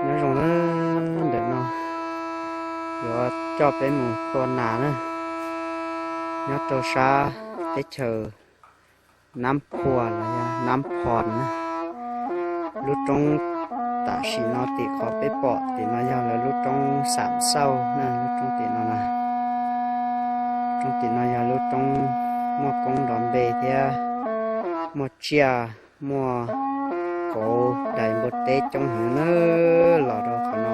Nyob zoo na, ntawm no yuav coj peb mus tua nas na, nyob rau sab teb chaws Nab Phua los yog Nab Phos na. Lub roob tam sim no tim qhov peb pom tim no yog lawv lub roob Xam Xauj na, lub roob tim no na. Roob tim no yog lub roob muaj koob nrov npe thiab muaj tsiaj, muaj kauv dais npua teb coob heev na. Los rau qhov no,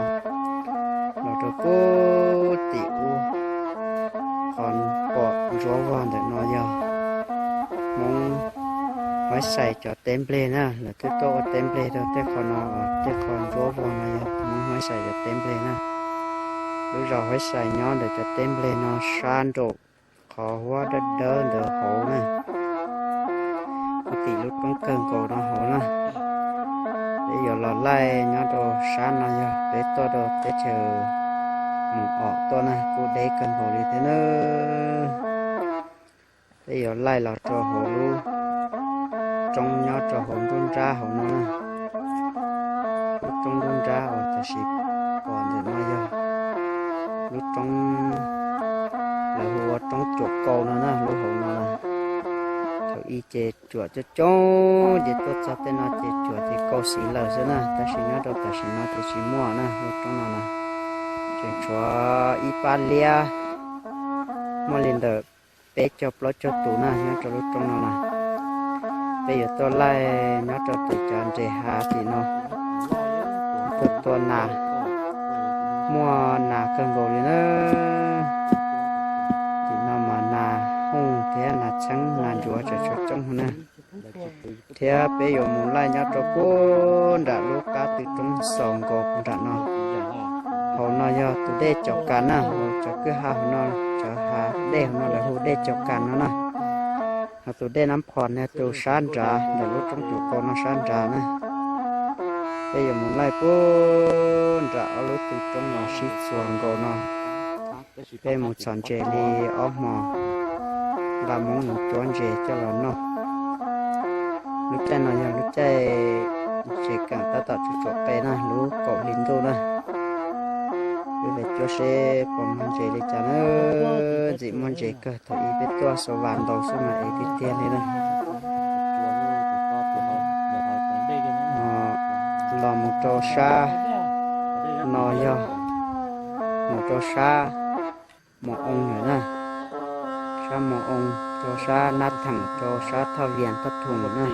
los rau puag tim ub, qhov pom ntsuav vog ntawm no yog Hmoob Huaib Xais cov teb nplej na. Lawv twb tuaj ua teb nplej rau tej qhov no, tej qhov ntsuav vog no yog Hmoob Huaib Xais cov teb nplej na. Lub zos Huaib Xais nyob ntawm cov teb nplej no sab nraum qhov huab dawb dawb ntawd hauv na, puag tim lub roob kawg nkaus no hauv na. Peb yuav los laij nyob rau sab no yog peb tuaj rau teb chaws Moos Om tuaj na, kuj deb kawg nkaus li thiab na. Peb yuav laij los rau hauv lub roob nyob rau hauv nruab nrab hauv no na. Lub roob nruab nrab uas tam sim pom ntawm no yog lub roob lawv hu ua roob cuam kau no na, lub hauv no na. Thaum ub ces cuam coob coob ces tuaj txog tej no ces cuam ces kau xis lawm xwb na, tab sis nyob rau tam sim no ces tsis muaj na, lub roob no na. Tseem tshuav ib pab liab muaj li ntawm peb caug plaub caug tus na nyob rau lub roob no na. Peb yuav tuaj laij nyob rau tim cov ntses hav tim no, tuaj tua nas, muaj nas kawg nkaus li na. Tim no mas nas hooj thiab nas txheeb nas ntsuav tseem tshuav coob na. Thiab peb yuav mus laij nyob rau puag nram lub qab tw roob xaus nkaus nram no. Hauv no yog tus dej Caum Kas na, hauv cov kwj ha hauv no, cov hav dej hauv no lawv hu dej Caum Kas no na. Ho tus dej Nab Phos no tus sab nrad ntawm lub roob cuam kau no sab nrad na. Peb yuav mus laij puag nram ob lub tw roob no sib txuas nkaus no. Peb mus txhom ntses li ob hmo, nqa Hmoob mus cuab ntses coj los noj. Lub caij no yog lub caij ntses keem tab tom tsuam tsuam qe na, lub kaum hli ntuj na. Peb mus cuab seb puas muaj ntses li cas na. Ntxim muaj ntses kawg, thaum ub peb tuaj xa vas ntaus xwb mas ev tiag tiag li na. Los mus rau sab no yog mus rau sab Mos Oo na, sab Mos Oo, rau sab Nab Theem, rau sab Thoj Vias Thoj Thum na.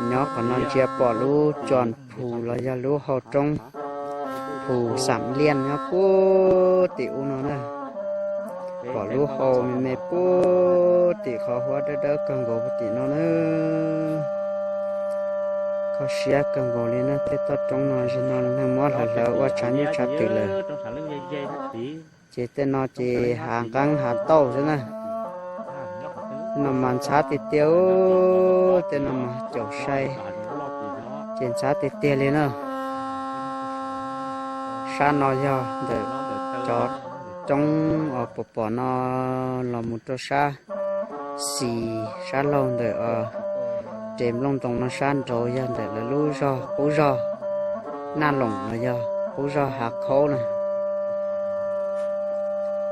Nyob qhov no ntsia pom lub Tsoos Phus los yog lub hau roob Phus Xam Liaj nyob puag tim ub no na. Pom lub hau me me puag tim qhov huab dawb dawb kawg nkaus puag tim no na. Kho siab kawg nkaus li na, tej toj roob no zaum no neeg muab hlawv hlawv ua tshav nyuj tshav twm lawm. Ces tej no ces hav nqeeb hav tauj xwb na. Tej no mas ntxhab tiag tiag, tej no mas caum sai ces ntxhab tiag tiag li na. Sab no yog ntawm cov roob uas pom pom no los mus rau sab xis sab laug ntawm os, tes nplooj ntoo no sab nraud yog ntawm lawv lub zog qub zog Naj Loom los yog qub zog Hav Khaub na.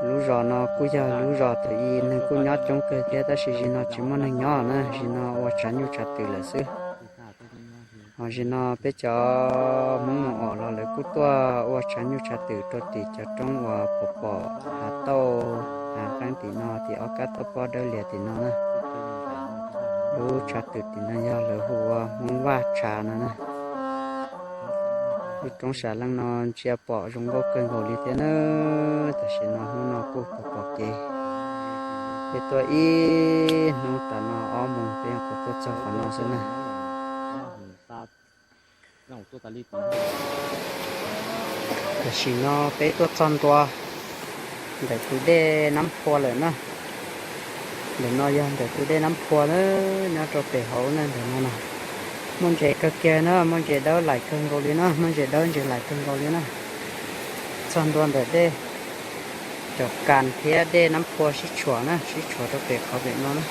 Lub zos no kuj yog lub zos thaum ub neeg kuj nyob coob kawg thiab tab sis zaum no tsis muaj neeg nyob na, zaum no ua tshav nyuj tshav twm lawm xwb. Ho zaum no peb cov Hmoob Moos Om los lawv kuj tuaj ua tshav nyuj tshav twm rau tim cov roob uas pom pom hav tauj hav nqeeb tim no, tim ob kab tauj pob dawb lias tim no na. Lub tshav twm tim no yog lawv hu ua Hmoob Vaj Tshav no na. Lub roob Sam Leej no ntsia pom zoo nkauj kawg nkaus li thiab na. Tam sim no hnub no kuj pom pom kev, peb tuaj ib hnub tas no ob moos peb kuj tuaj txog qhov no xwb na. Tam sim no peb tuaj txog ntua ntawm tus dej Nab Phua lawm na. Ntawm no yog ntawm tus dej Nab Phua na, nyob rau pem hauv na ntawm no na. Muaj ntses kawg kiag na, muaj ntses dawb laim kawg nkaus li na, muaj ntses dawb ntses laim kawg nkaus li na. Txog ntua ntawm dej Caum Kas thiab dej Nab Phua sib tshuam na, sib tshuam rau pem qhov pem no na.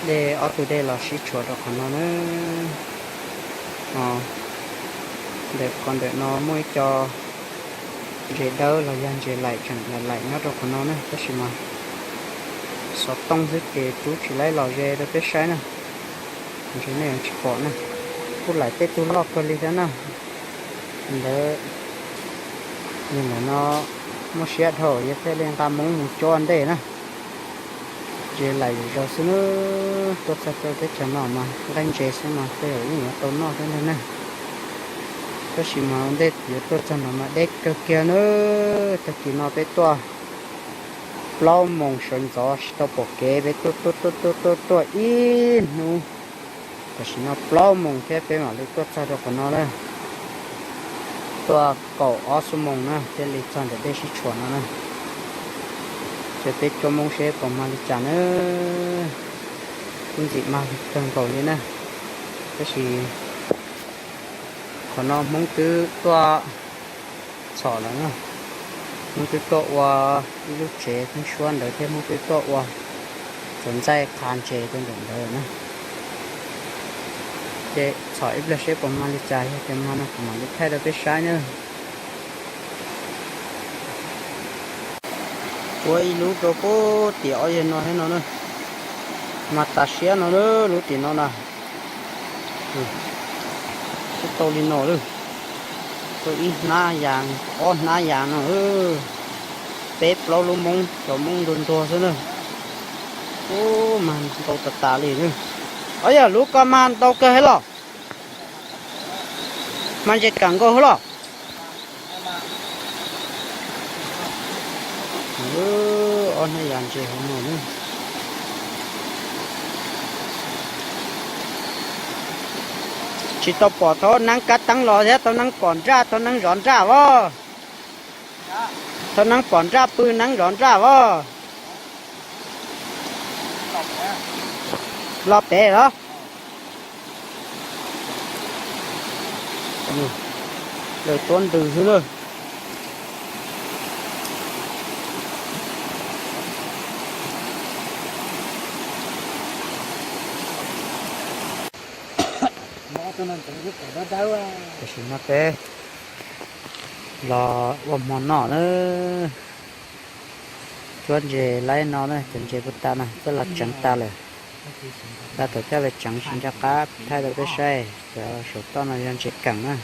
Dej ob tug dej los sib tshuam rau qhov no na. Ntawm qhov ntawm no muaj ib co ntses dawb los yog ntses laim tseem laim laim nyob rau qhov no na, tab sis mas xov tooj xwb ces rub tsis laib los ze rau peb saib na. Ntses nej tsis pom na, kuj laim tej tug loj kawg li thiab na. Ntawd, ntawm no muaj siab dhau, yog thiaj li nqa Hmoob mus cuab ntej na. Ntses laim zom zaws xwb na, tuaj txog rau teb chaws no mas nqaij ntses xwb mas tej zaum yeej yuav tau noj thiab ntag na. Tab sis mas ua ntej yuav tuaj txog no mas deb kawg kiag na. Tag kis no peb tuaj plaub moos sawv ntxov tsis tau pom kev, peb tuaj tuaj tuaj tuaj tuaj ib hnub. Tam sim no plaub moos thiab peb mam li tuaj txog rau qhov no na. Tuaj kaum ob xuab moos na thiaj li txog ntawm dej sib tshuam no na. Ces peb cuab Hmoob seb puas mag li cas na. Kuj ntxim mag kawg nkaus li na. Tab sis qhov no Hmoob twb tuaj txhom lawm na. Hmoob twb tuaj ua ib lub tsev pheeb suab ntawd thiab Hmoob twb tuaj ua cov ntxaij qha ntses rau ntawm ntawd na. Ces txhom ib pliag seb puas mag li cas, yog tias mag no kuv mam li thaij rau peb saib na. Ua ib lub rau puag tim ob yawg no thiab no na. Mas tas siab no na, lub tim no na. Twb tau li no lawm. Tau ib hnab yas, ob hnab yas no. Peb plaub lub Hmoob, cov Hmoob ntuag ntuag xwb na. Ub, mas ntau tas tas li na. Ob yog lub ko mas ntau kawg thiab los? Mas ntses kam nkaus thiab los? Ob hnab yas ntses hauv no na. Tsis tau pom thauv neeb kab teeb los thiab, thauv neeb pom nraj, thauv neeb zov nraj as. Thauv neeb pom nraj pw neeb zov nraj as. Los pem los? Lawv tuab ntws xwb na. Tam sim no peb los ua hmo noj na. Cuab ntses laib no na, cov ntses puag ta no twb los tseev tas lawm. Tab tom coj los tseev tsis nco qab thaij rau peb saib, cov saum toj no yog ntses keem na.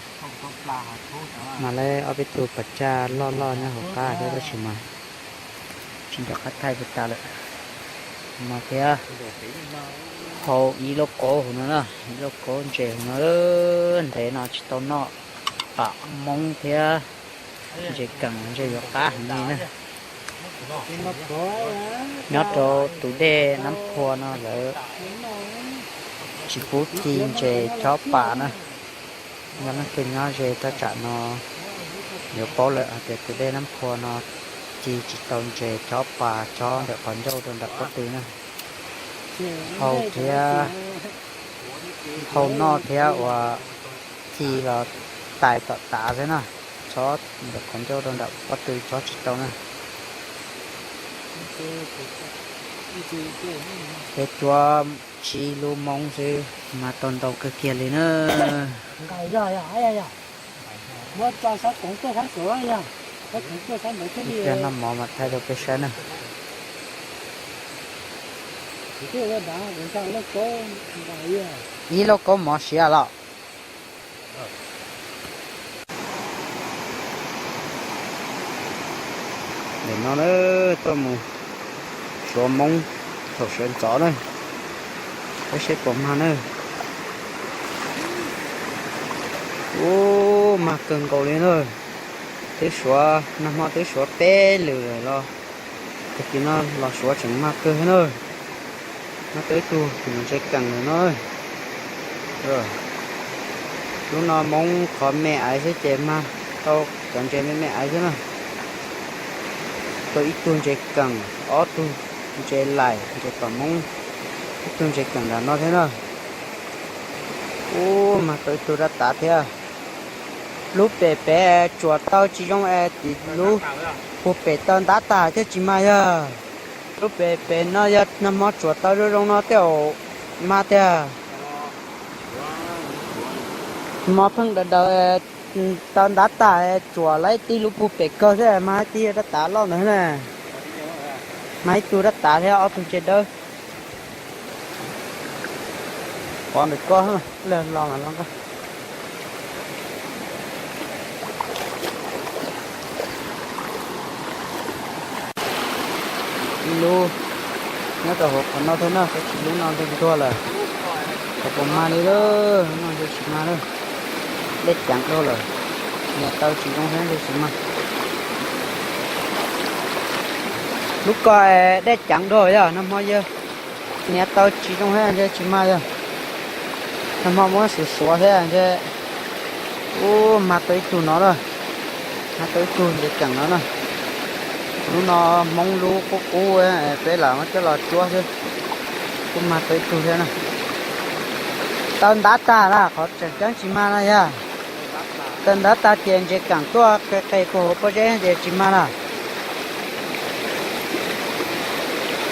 Mas lawv ob peb tug pas cag loj loj nyob hauv qab thiab tab sis mas tsis nco qab thaij puag ta lawm. No thiab, hau ib lauj kaub hauv no na, ib lauj kaub ntses hauv no, ntev no tsis tau noj, pam Hmoob thiab ntses keem ntses yuav qab heev li na. Nyob rau tus dej Nab Phua no lawv tsis pub ci ntses chob pas na. Yog leej twg nyob ze thaj tsam no yuav paub lawm hais tias tus dej Nab Phua no ci tsis tau ntses chob pas chob ntawm qhov ncauj rau nram pob tw na. Hau thiab, hau noj thiab uas ci los tais tom tav xwb na, chob ntawm qhov ncauj rau nram pob tw chob tsis tau na. Peb cuab tsib lub Hmoob xwb mas tau ntau kawg kiag li na. Ib pliag noj mov mas thaij rau peb saib na. Ib lauj kaub mov siav los? Nim no na, tuaj mus suav Hmoob thaum sawv ntxov na, peb saib puas mag na. Ub, mag kawg nkaus li na. Twb suav, nag hmo twb suav peb lwm lawm los tag kis no los suav tseem mag kawg na. Nyob tau ib tug tus ntses keem lawm no. Lub no Hmoob qhov me aiv xwb ces mag tau cov ntses me me aiv xwb na. Tau ib tug ntses keem, ob tug ntses laim, ntses tom Hmoob, ib tug ntses keem nram no thiab na. Ub, mag tau ib tug dab tav thiab. Lub pem pem tsuas tau tsis zoo es tim lub puag pem tau ntab tag thiaj tsis mag yog. Lub pem pem no yog nag hmo tsuas tau zoo zoo no tej zaum mag tiag. Mov pheej daws daws, taw ntav tag, tsuas laib tib lub pug pem kawg thiab mas tib rab tav loj ntawd na. Mas ib tug rab tav thiab ob tug ntses dawb. Qhov ntawm koj, los los. Ib lub nyob rau hauv qhov no thiab no, tab sis lub no ntuag ntuag lawm. Qhov puas mag li lawm, lub no ntshe tsis mag lawm. Dej ceev dhau lawm, niam taw tsis zoo thiab ntshe tsis mag. Lub ko dej ceev dhau yog nag hmo yawg niam taw tsis zoo thiab ntshe tsis mag yog. Nag hmo muab suav suav thiab ntshe. Ub, mag tau ib tug no na. Mag tau ib tug ntses keem no na. Lub no Hmoob lub qub qub, peb lam muab coj los cuab xwb. Kuj mag tau ib tug thiab na. Taw ntav tag na, qhov tseem ceeb tsis mag na yog. Taw ntav tag ces ntses keem tuaj qe qe puag hauv pob zeb ces tsis mag na.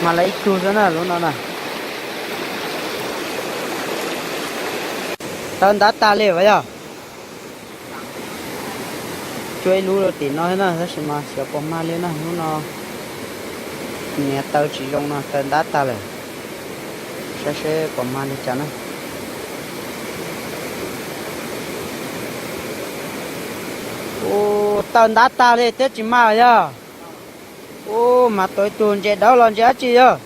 Mag lawm ib tug xwb na lub no na. Taw ntav tag li as yog. Cuab ib lub rau tim no thiab na, tab sis mas xyov puas mag li na, lub no niam taw tsis zoo no, taw ntav tag lawm. Saib seb puas mag li cas na. Ub, taw ntav tag li twb tsis mag yog. Ub, mag tau ib tug ntses dawb los ntses dab tsi yog?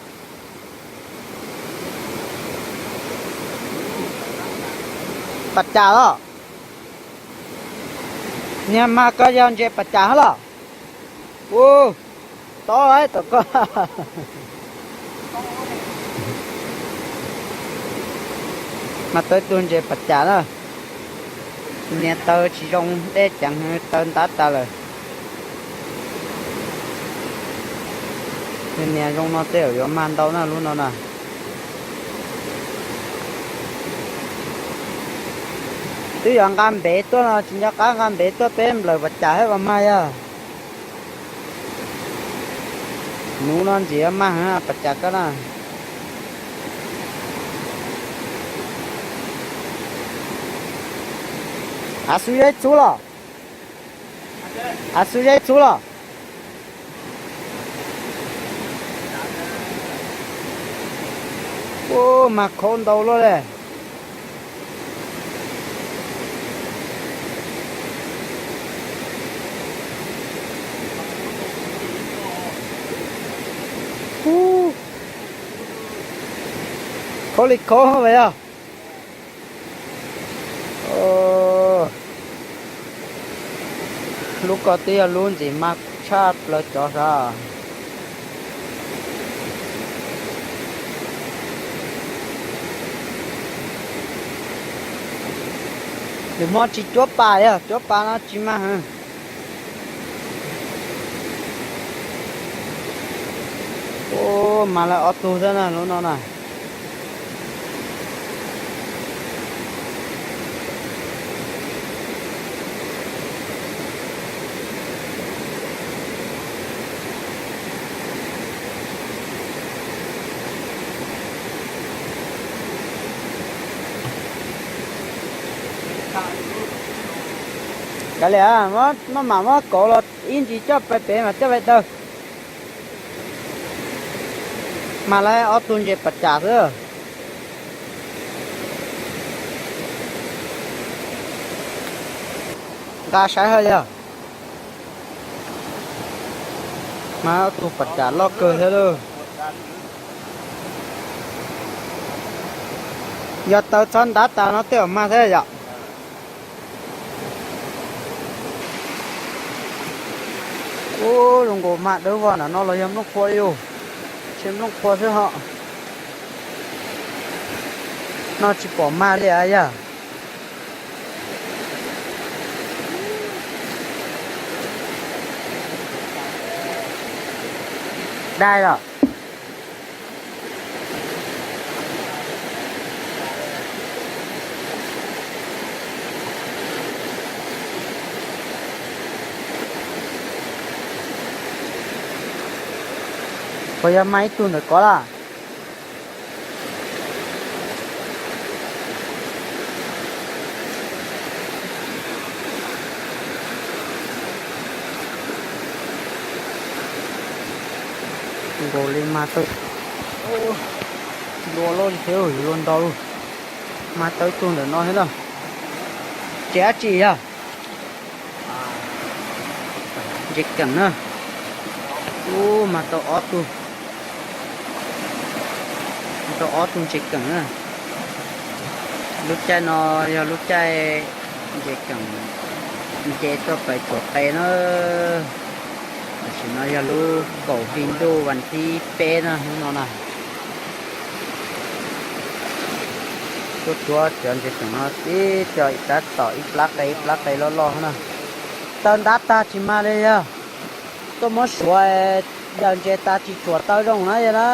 Pas cas los? Niag mag ko yog ntses pas cas hab los? Ub, tob tom ko. Mag tau ib tug ntses pas cas na. Niag taw tsis zoo, dej ceev, taw ntav tas lawm. Niag zoo no tej zaum yuav mag ntau na lub no na. Twb yuav nqa npev tuaj no tsis nco qab nqa npev tuaj peb nplawm pas cas hab los mag yog. Nuv no ntxim mag heev pas cas koj na. Av xub zeb txhub los? Av xub zeb txhub los? Ub, mag khaub ntau luaj li. Khaub li khaub vas yog. Lub ko twb yog lub ntxim mag tshaj plaws cov sav. Lwm hmo tsis cuab pas yog, cuab pas no tsis mag heev. Ub, mag lawm ob tug xwb na lub no na. Kav liam, maj mam muab kauv los ib ntsis coj pais pem mas coj pais taw. Mag lawm ob tug ntses pas cas xwb. Nqa saib hab yog. Mag ob tug pas cas loj kawg thiab lauj. Yog taw txhob ntav tas no tej zaum mag thiab yom. Ub, zoo nkaus mag dawb vog ntawm no los yog nplooj qhuav li. Tsis nplooj qhuav xwb ho. No tsis pom mag li yog. Dai los. Puas yog mag ib tug ntawm ko lawm? Nkaus li mas tau, lua loj thiab, lua ntau lawm. Mas tau ib tug ntawm no thiab na. Tsev dab tsi yog? Ntses keem na. Ub, mas tau ob tug, tau ob tug ntses keem na. Lub caij no yog lub caij ntses keem, nce tuaj pem tsuam qe na. Tam sim no yog lub kaum hli ntuj vas thib peb na, hnub no na. Tuaj cuab cov ntses keem no tib co ib tab tom ib plab qe ib plab qe loj loj na. Taw ntab tag tsis mag li yog. Tuaj muab suav daws ntses tas tsis tsuam taw zoo na yog na.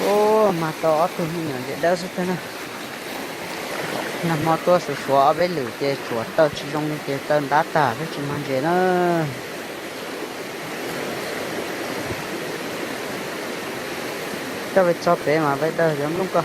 Ub, mag tau ob tug me nyuam ntses dawb xwb thiab na. Nag hmo tuaj suav suav ob peb lwm ces tsuam taw tsis zoo li ces taw ntab tag thiab tsis mag ntses na. Coj peb txog pem mas peb dawg cov nplooj ko.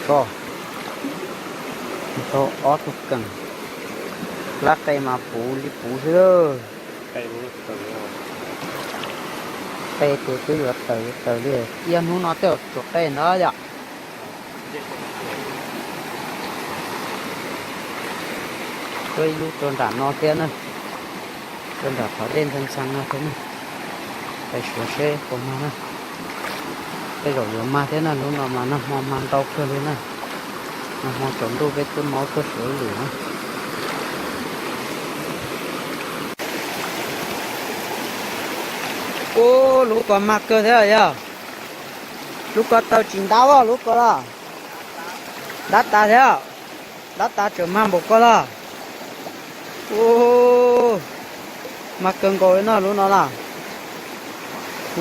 Tso, tau ob tug keem, lab qe mas puv li puv xwb. Qe ces twb yuav tawm yuav tawm li, ib hnub no tej zaum tsuam qe ntawd yom. Tuaj ib lub rau nram no thiab na, rau nram qhov dej ntxhee ntxhee no thiab na. Pais suav seb puas mag na. Tej zaum yuav mag thiab na, lub no mas nag hmo mag ntau kawg li na. Nag hmo tsaus ntuj peb twb maub tuaj suav lwm na. Ub, lub ko mag kawg thiab yog. Lub ko taw tsis ntab os, lub ko los ntab tas thiab. Ntab tas tseem mag npaum ko los. Ub, mag kawg nkaus li no, lub no na.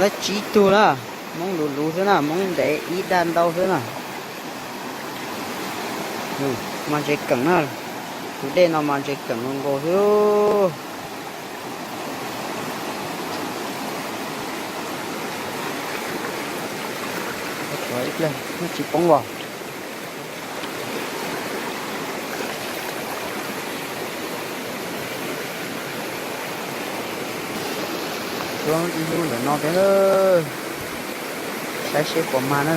Lawv tsib tug na, Hmoob luv luv xwb na, Hmoob ntev ib dag ntau xwb na. Mas ntses keem na, tus dej no mas ntses keem nkaus xwb. Tsis poob los. Tuaj ib lub ntawm no thiab na, saib seb puas mag na.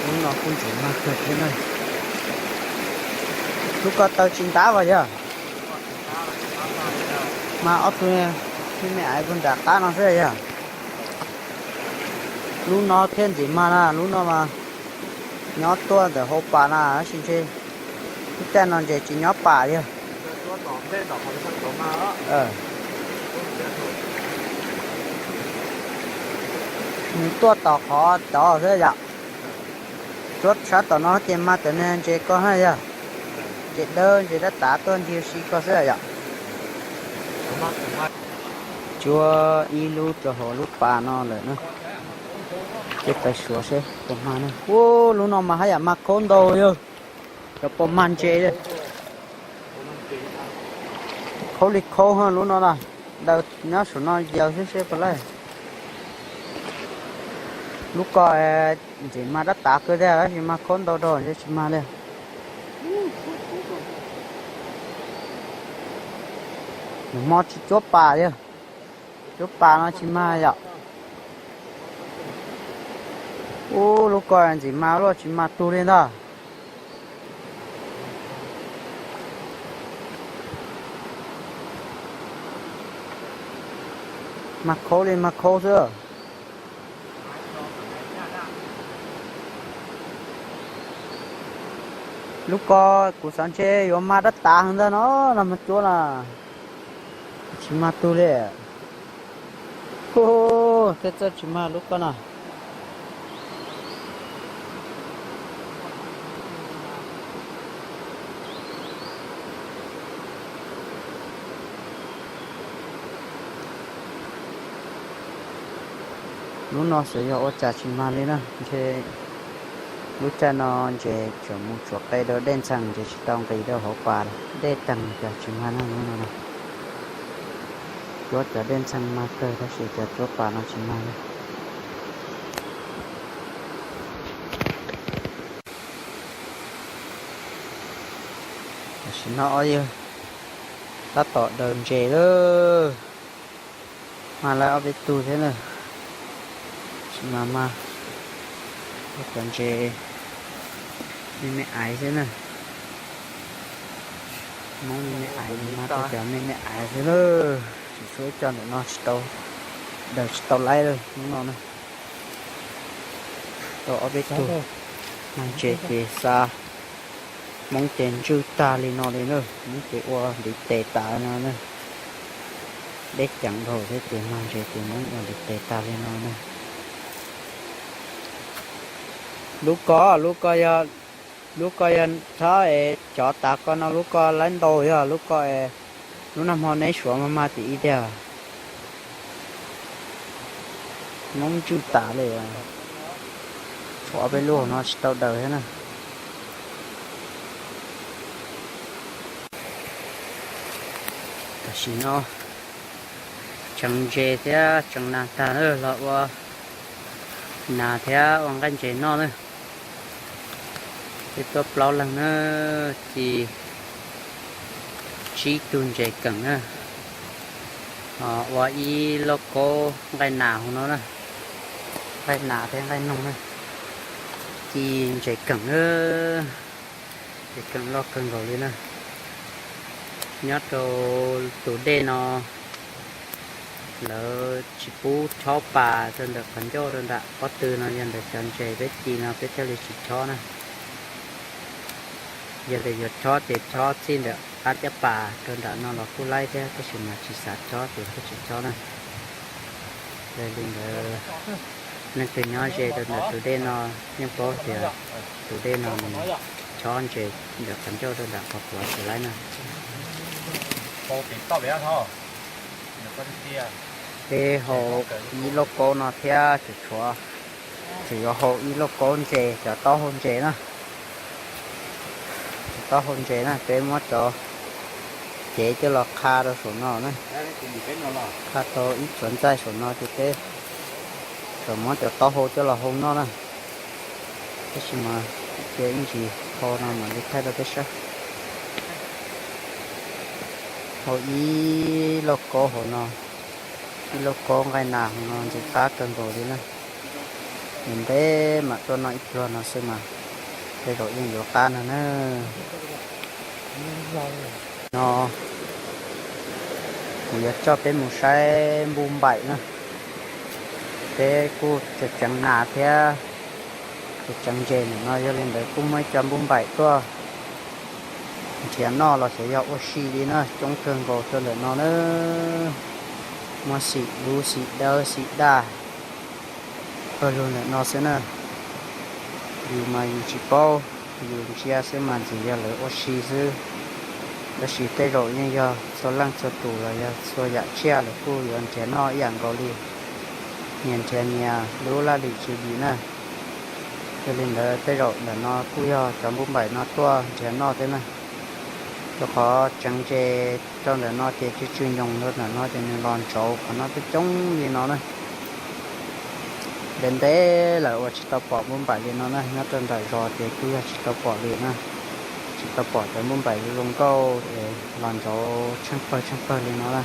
Lub no kuj ntses mag kawg thiab na. Lub ko taw tsis ntab as yog. Mas ob tug me me ais puag nram qab no xwb yog. Lub no thiaj ntxim mag na, lub no mas nyob tuaj ntawm hauv pas na, tab sis ntshe lub caij no ntses tsis nyob pas tiag. Nws tuaj tom qhov tod xwb yom. Tuaj sab tom no ces mag cov niag ntses ko na yog. Ntses dawb ntses dab tav tuaj ncig si ko xwb yom. Cuab ib lub rau hauv lub pas no lawm na. Ces pais suav seb puas mag na. Ub, lub no mas haj yam mag khaub ntau yog. Cov puas mag ntses li. Khaub li khaub lub no na. Daws nyob saum no yaws seb seb puas laij. Lub ko ntxim mag dab tav kawg thiab tab sis mag khaub ntau rau ntshe tsis mag li. Nag hmo tsis cuab pas li. Cuab pas no tsis mag yom. Ub, lub ko ntxim mag luaj tsis mag tug li ntag. Mag khaub li mag khaub xwb. Lub ko kuv xav ntshe yuav mag dab tav heev ntag no, nag hmo cuab na. Tsis mag tug li. Hu, tej txawj tsis mag lub ko no. Lub no xyov yog ua cas tsis mag li na, ntshe Lub caij no ntses tsuas mus tsuam qe rau dej ntxhee, ntses tsis tau nqis rau hauv pas, dej teeg cov tsis mag no no. Cuab cov dej ntxhee mag kawg tab sis cov cuab pas no tsis mag li. Tam sim no ob yawg tab tom daws ntses lawm. Mag lawv ob peb tug thiab na. Tsis mag mag, cov ntses me me aiv xwb na. Hmoob me me aiv, mag tau cov me me aiv xwb na. Tsis tshua cov ntawm no tsis tau, daws tsis tau laib lawm hnub no na. Tau ob peb tug, mag ntses ces xa, Hmoob ces ntswj tag li no li na, Hmoob ces ua ntiv tes tas no na. Deb ceev dhau thiab ces mag ntses ces Hmoob ua ntiv tes tas li no na. Lub ko, lub ko yog, lub ko yog txhob es cov tav ko no, lub ko laib ntau yog lub ko es lub nag hmo neb suav mag mag tim ib tiag. Hmoob ntswj tas li. Tshuav ob peb lub no tsis tau daws thiab na. Tam sim no tseev ntses thiab tseev nas tag na, los ua nas thiab ua nqaij ntses noj na. Peb tuaj plaub leeg na, ci tsib tug ntses keem na. Ua ib lauj kaub nqaij nas hauv no na, nqaij nas thiab nqaij noog na. Ci ntses keem na, ntses keem loj kawg nkaus li na. Nyob rau tus dej no lawv tsis pub chob pas rau ntawm qhov ncauj rau nram pob tw no, yog ntawm cov ntses peb ci no peb thiaj li tsis chob na. Yog tias yuav chob ces chob txij ntawm qab caj pas rau nram no los kuj laib thiab, tab sis mas tsis xav chob ces thiaj tsis chob na. Yog li ntawd, leej twg nyob ze rau ntawm tus dej no yeej paub tias tus dej no nws chob ntses ntawm qhov ncauj rau nram qhov quav tsis laib na. Peb hau ib lauj kaub no thiab tseem tshuav, tseem yuav hau ib lauj kaub ntses, cov taub hau ntses na. Cov taub hau ntses na, peb muab cov cev coj los qha rau saum no na. Qha tau ib txuas ntxaij saum no ces peb tsuas muab cov taub hau coj los hau noj na. Tab sis mas cia ib ntsis hau no mam li thaij rau peb saib. Hau ib lauj kaub hauv no, ib lauj kaub nqaij nas hauv no ntxim qab kawg nkaus li na. Ntev ntev mam tuaj noj ib pluag no xwb mas tej zaum yeej yuav qab no na. No kuv yuav coj peb mus saib npub npaim na. Peb kuj tseem tseev nas thiab tseem tseev ntses ntawm no, yog li ntawd kuj muaj ib co npub npaim tuaj nrhiav noj los xyov yog ua si li na, coob kawg nkaus rau ntawm no na. Muaj xim dub xim dawb xim daj pawg lug ntawm no xwb na. Yus mas yus tsis paub, yus ntsia xwb mas ntshe yog lawv ua si xwb. Tab sis tej zaum yeej yog txhua leej txhua tus los yog txhua yam tsiaj lawv kuj yuav nrhiav noj ib yam nkaus li, nyias nrhiav nyias lub laj lim tswv yim na. Yog li ntawd tej zaum ntawm no kuj yog cov npub npaim no tuaj nrhiav noj thiab na. Rau qhov tseev ntses rau ntawm no ces tsw tsw nyoos rau ntawm no ces nws los ntsauv qhov no coob coob li no na. Ntev ntev lawm uas tsis tau pom npub npaim li no na, nyob rau nram zos ces kuj yog tsis tau pom li na. Tsis tau pom cov npub npaim zoo nkauj es los ntsauv tsheej pawg tsheej pawg li no na.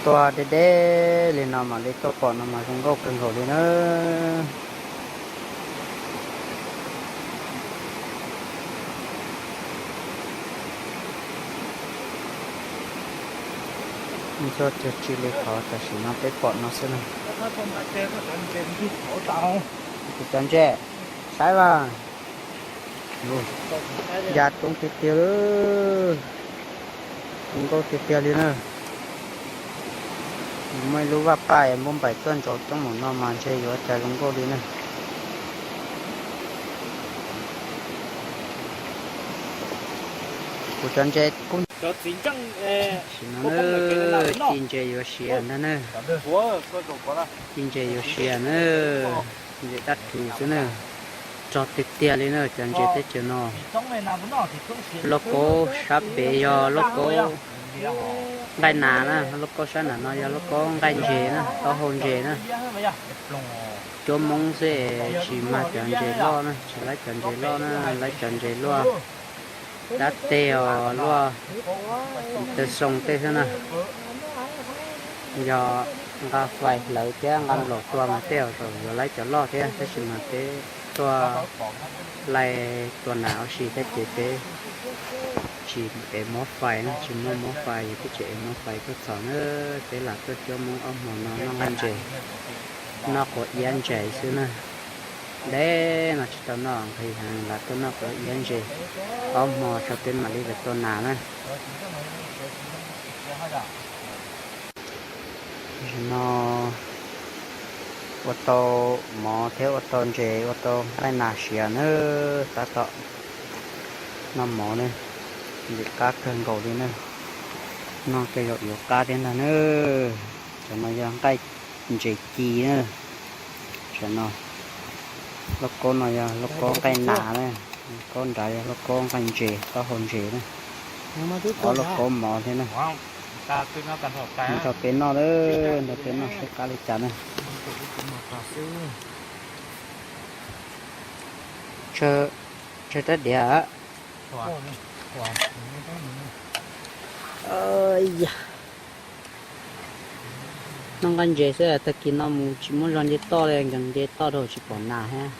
Tuaj deb deb li no mam li tuaj pom no mas zoo nkauj kawg nkaus li na. Ntxuaj tiag tsi li qhov tam sim no peb pom no xwb na. Kuv cov ntses, saib vas, ya coob tiag tiag li. Zoo nkauj tiag tiag li na. Muaj ib lub vaj paj npub npaim tuaj ntsauv coob npaum no mas ntshe yuav cas zoo nkauj li na. Kuv cov ntses kuj, sim no na, ci ntses yuav siav ntag na. Ci ntses yuav siav na. Ntses dab rhuv xwb na, rog tiag tiag li na cov ntses teb chaws no. Lauj kaub sab pem yog lauj kaub nqaij nas na, lauj kaub sab nram no yog lauj kaub nqaij ntses na, taub hau ntses na. Cuab Hmoob xwb es tsis mag cov ntses loj na, tsis laib cov ntses loj na, laib cov ntses luaj dab teg os, luaj taw xoo tej xwb na. Yog nqa fais hlawv thiab nqa nplaum tua mas tej zaum yuav laib cov loj thiab, tab sis mas peb tuaj laij tua nas ua si thiab ces peb tsis ev muab fais na, tsis muaj muab fais, yog peb tsis ev muab fais tuaj txhom na. Peb lam tuaj cuab Hmoob ob hmo no noj nqaij ntses, noj quav iab ntses xwb na. Deb no tsis tau noj nqhis heev, lam tuaj noj quav iab ntses ob hmo tso peb mam li tua nas na. Tam sim no ua tau mov thiab ua tau ntses, ua tau nqaij nas siav na, tab tom noj mov na, ntxim qab kawg nkaus li na. Noj tej zaum yuav qab thiab ntag na. Cov no yog nqaij ntses ci na. Tam no, lauj kaub no yog lauj kaub nqaij nas na, lauj kaub nrad yog lauj kaub nqaij ntses, taub hau ntses na. Ob lauj kaub mov thiab na. Nrog peb noj lawm, nrog peb noj saib qab li cas na. Tsawg rab diav. Noj nqaij ntses xwb, tag kis no mus tsis muaj zog nce toj li, nkees nce toj rau tsis pom nas thiab.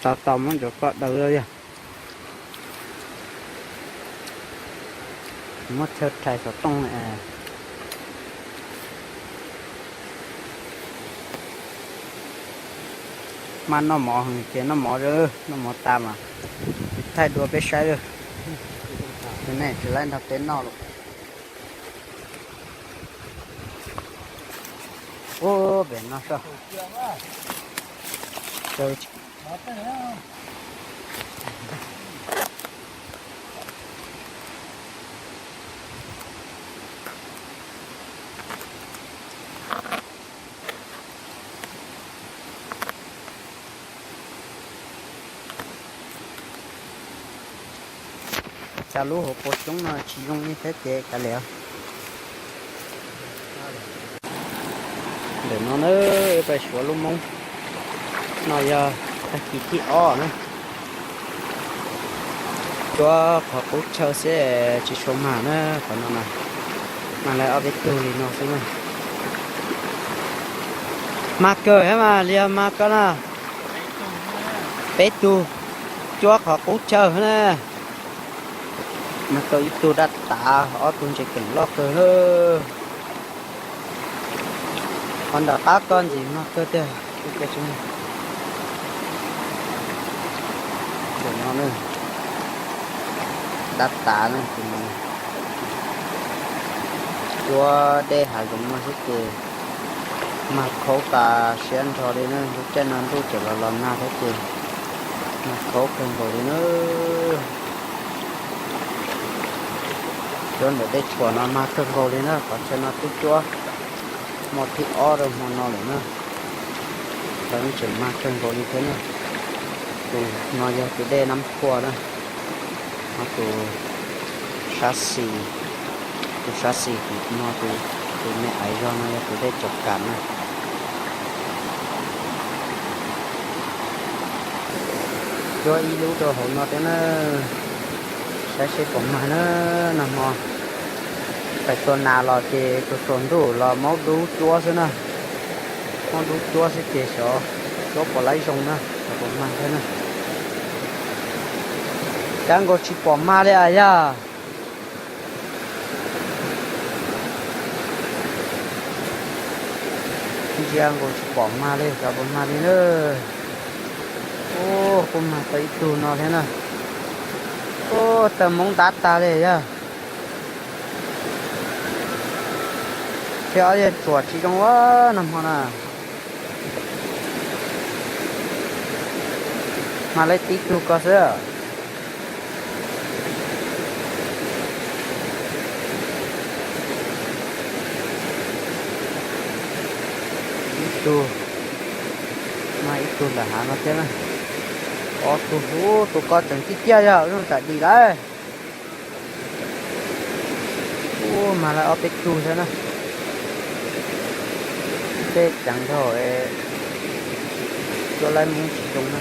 Tau tau muab ncov koj daws yog. Muab chaw rhais xov tooj. Mas noj mov ces noj mov, noj mov tas mas thaij dua peb saib lawm. Tus nej tsis laib nrog peb noj los. Ub, pem no soj. Cas lub hauv paus xyoob no tsis zoo li thiab ces kav liam. Ntawm no na, pais suav lub Hmoob no yog tag kis thib ob na. Cuab qhov qub chaw xwb tsis tshua mag na, qhov no na, mag lawv ob peb tug li no xwb na. Mag kawg thiab mas li mag koj na. Peb tug cuab qhov qub chaw na. Mag tau ib tug dab tav, ob tug ntses keem loj kawg na. Qhov nram qab koj ntxim mag kawg tiag. Tus no dab tav na, tus no cuab dej hav zoov no xwb ces mag khaub tas siab nrho li na. Lub caij no ntuj tseem los los nag thiab ces mag khaub kawg nkaus li na. Cuab ntawm dej tshuam no mag kawg nkaus li na, qhov chaw no twb cuab hmo thib ob rau hmo no lawm na. Lawv tseem mag kawg nkaus li thiab na. Tus no yog tus dej Nab Phua na. No tus sab xis, tus sab xis tim no, tus me aiv zog no yog tus dej Tsaus Kam na. Cuab ib lub rau hauv no thiab na, saib seb puas mag na. Nag hmo pais tua nas los ces tsuas tsuas ntuj los maub dub cuab xwb na. Maub dub cuab xwb ces xyov cuab puas laib zoo na, xyov puas mag thiab na. Cab nkaus tsis pom mag li a yog. Ntsia nkaus tsis pom mag li, xyov puas mag li na. Ub, kuj mag tau ib tug no thiab na. Ub, taw Hmoob ntab tag li yog. Thiab ob yawg tsuam tsis zoo ua nag hmo na. Mag li tib tug ko xwb. tug, mas ib tug ntawm hav no thiab na. Ob tug, tus ko tseem ciaj ciaj yog zoo tam dim lawm. Ub, mas lawv ob peb tug thiab na. Tej ceev dhau, cuab laib Hmoob tsis zoo na.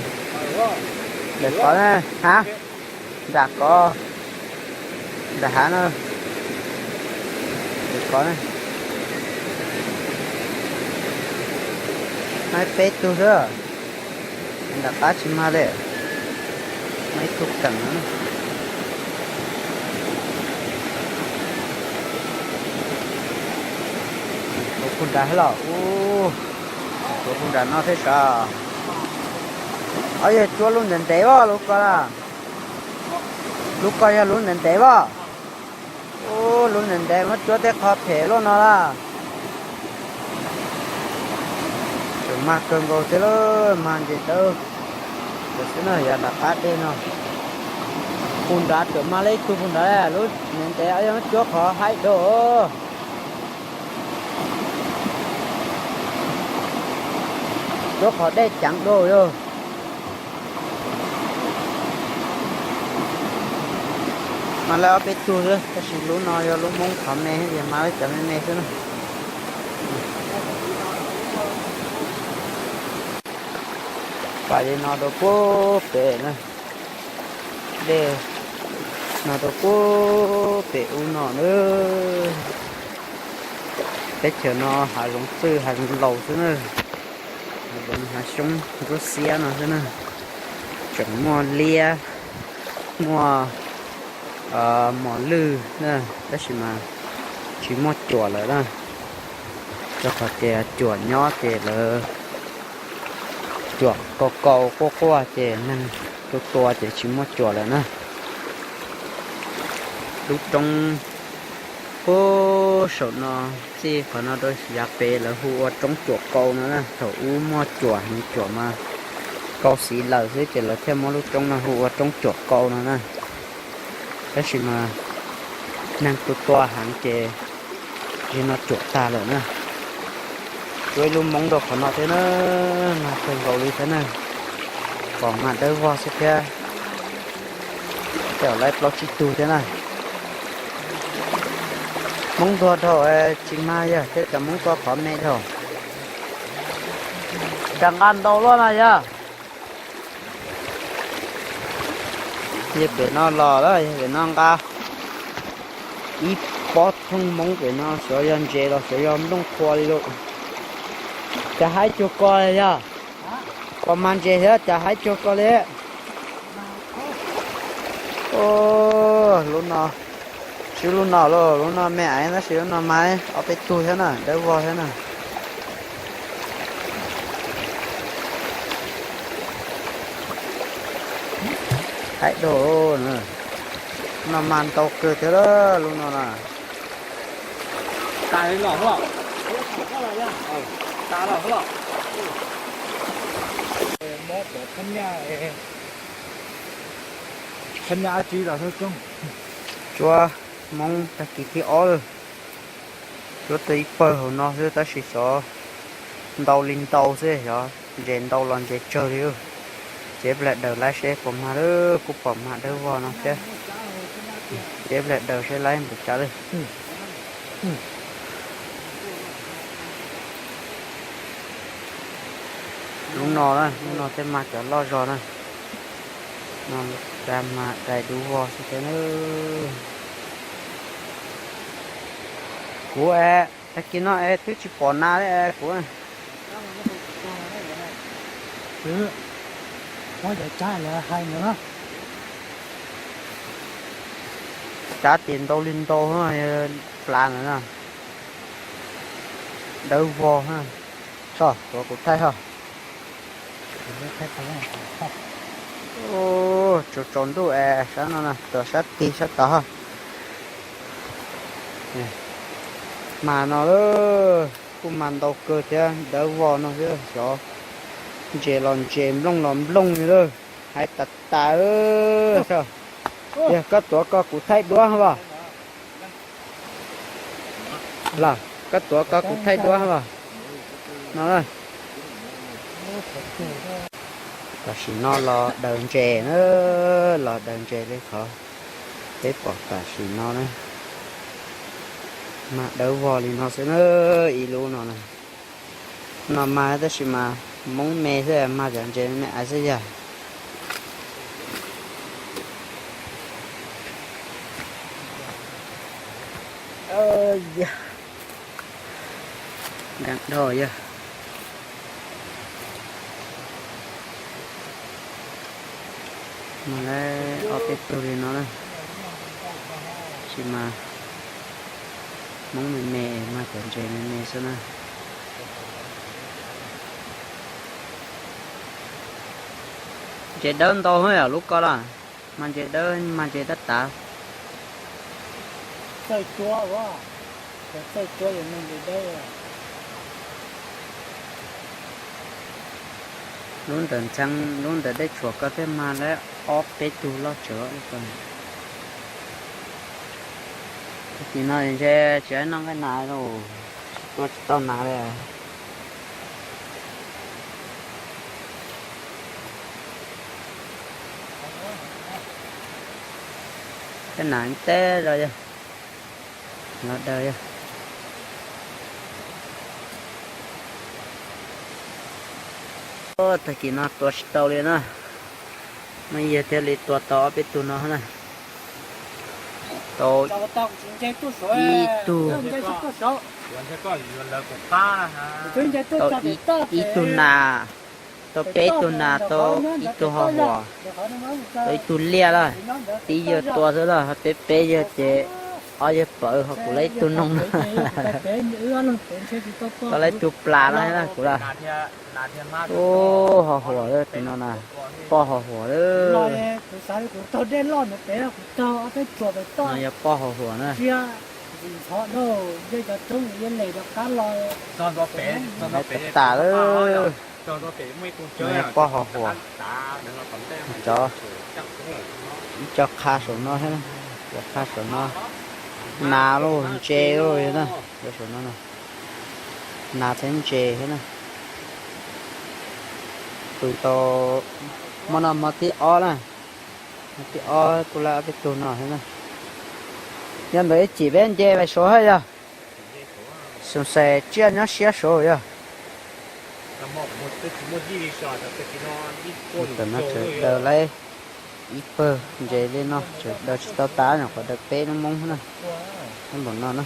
Ntawm ko na, ha, nram ko, nram hav na. Ntawm ko na, mas peb tug xwb. Nram qab tsis mag li, mas ib tug keem no. Ua puag nram los, ua puag nram no thiab sav. Ob yog cuab lub ntev ntev as lub ko lawm. Lub ko yog lub ntev ntev as. Ub, lub ntev ntev muab cuab tej qho phem luaj no lawm. Tseem mag kawg nkaus thiab lawm, mag ntses dawb. Tam sim no yog nram qab dej no, puag nrad tseem mag li ib tug puag nrad, lub ntev ntev yog muab cuab qhov haib dua, cuab qhov dej ceev dua yog. Mas lawv ob peb tug xwb, tab sis lub no yog lub Hmoob qhov me, mas lawv cov me me xwb na. Pam li no rau puag pem na, dej no rau puag pem ub no na. Teb chaws no hav zoov txwj hav zoov laus xwb na, hav zoov hav xyoob ntsuab xiab no xwb na. Tseem muaj liab, muaj mos lwj na, tab sis mas tsis muaj cuam lawm na. Rau qhov tias cuam nyob ces lawv cuam kaus kaus quaj quaj ces neeg tua tua ces tsis muaj cuam lawm na. Lub roob puag saum no, txij qhov no rau yav pem lawv hu ua roob cuam kau no na. Thaum ub muaj cuam heev, cuam mas kau xiv lawm xwb ces lawv thiaj muab lub roob no hu ua roob cuam kau no na. Tab sis mas neeg tua tua heev ces zim no cuam tag lawm na. Cuab ib lub Hmoob rau qhov no thiab na, mag kawg nkaus li thiab na. Pom mag dawb vog xwb thiab. Tej zaum lawv plaub tsib tug thiab na. Hmoob ntuag dhau, tsis mag yog tej cov Hmoob ko qhov me dhau. Rov nqa ntau luaj na yog. Yog pem no los lawm, yog pem no nqa ib pob thooj Hmoob pem no, xyov yog ntses los xyov yog nplooj qhua li lawm. Cas haib cuag ko li yog? Pom mag ntses thiab cas haib cuag ko li. Lub no, swb lub no lauj, lub no me aiv tab sis lub no mag ob peb tug thiab na, dawb vog thiab na. Haib dhau, no mag ntau kawg thiab lub no na. Cuab Hmoob tag kis thib ob lawm. Cuab tau ib pawg hauv no xwb tab sis xyov ntau li ntau xwb, xyov ntses ntau los ntses tsawg li. Cev plas daws laib seb puas mag lawm, kuj pom mag dawb vog no thiab. Cev plas daws seb laib npaum cas lawm. Lub no na, lub no thiaj mag cov loj zog na. No cas mag dais dub vog xwb thiab na. Kuv es tag kis no es twb tsis pom nas li es kuv. Cav tis ntau li ntau, plas ntawd na, dawb vog. Tso, tuav kuv thaij ho. Tsaus tsaus ntuj es sab no na, tuav sab tig sab tod. Mas no lawm, kuj mas ntau kawg thiab, dawb vog no thiab, xyov ntses los ntses, nplooj los nplooj li lawm, hais tas tas. Yog koj tuav ko kuv thaij duab os. Los koj tuav ko kuv thaij duab os. No na. Tam sim no los daws ntses na, los daws ntses li qhov peb pom tam sim no na. Mag dawb vog li no xwb na, ib lub no na. No mag tab sis mas Hmoob me xwb, mag cov ntses me me xwb yog. Nkees dhau yog. Mag lawm ob peb tug li no na, tab sis mas Hmoob me me, mag cov ntses me me xwb na. Ntses dawb ntau yom lub ko los, mag ntses dawb, mag ntses tab tav. Lub ntawm ntxhee, lub ntawm dej tshuam ko thiaj mag lawm ob peb tug loj tsawv li ko. Tag kis no ntshe tsis noj nqaij nas, tua tsis tau nas li. Tej nas teb los yog, los daws yog. Tag kis no tua tsis tau li na, muaj ib yawg thiaj li tua tau ob peb tug no na. Tau ib tug, tau ib tug nas, tau peb tug nas, tau ib tug ho huam, tau ib tug liaj lawm. Tib yawg tua xwb lawm, peb peb yawg ces ob yawg pawv ho kuv lawv ib tug noog na. Tau lawv ib tug plas no na kuv lawm. Ub, ho huam lawm tus no na, poj ho huam lawm. No yog poj ho huam na. Lawv tas tas lawm. No yog poj ho huam. Cov, ib co qha saum no thiab, cov qha saum no, nas los ntses los na, cov saum no na, nas thiab ntses thiab na. Tus tau, hmo no hmo thib ob na, hmo thib ob kuj lawv ob peb tug no thiab na. Yog ntawd ib chim peb nce vais saud thiab yog, xyoo xais tsiaj nyob siab saud yog. Tam no tseem daws lawm ib pawg ntses li no, tseem daws tsis tau tas, nyuam qhuav daws peb lub moob na, npaum no na.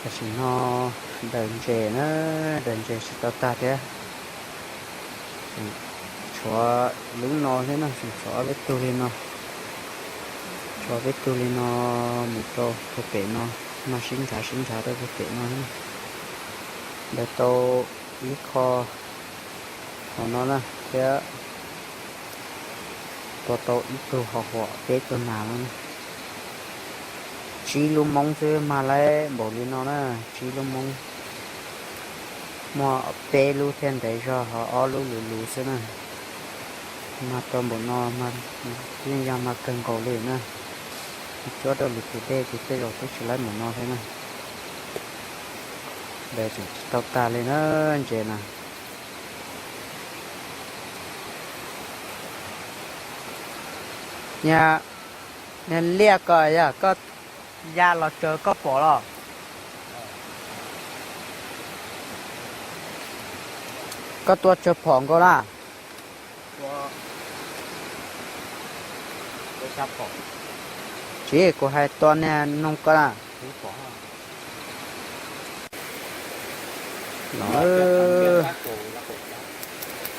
Tam sim no daws ntses na, daws ntses tsis tau tag thiab. Tshuav lub no thiab na, tshuav ob peb tug li no, tshuav peb tug li no mus rau puag pem no, mag sib ntshav sib ntshav rau puag pem no. Daws tau ib qho hauv no na thiab, tua tau ib tug ho huam peb tug nas no. Tsib lub moob xwb mag lawm npaum li no na, tsib lub moob. Muaj peb lub thiaj ntev zog, ho ob lub luv luv xwb na. Mag rau npaum no, yeej yog mag kawg nkaus li na. Cuab rau lwm tus dej ces tej zaum twb tsis lawm npaum no thiab na. Daws tseem tsis tau tag li na, ntses na. Niag, niag liaj ko yog koj ya los tsaws koj pom los? Koj tua tsaws phom nkaus na? Tsis, kuv hais tua niag noog ko na.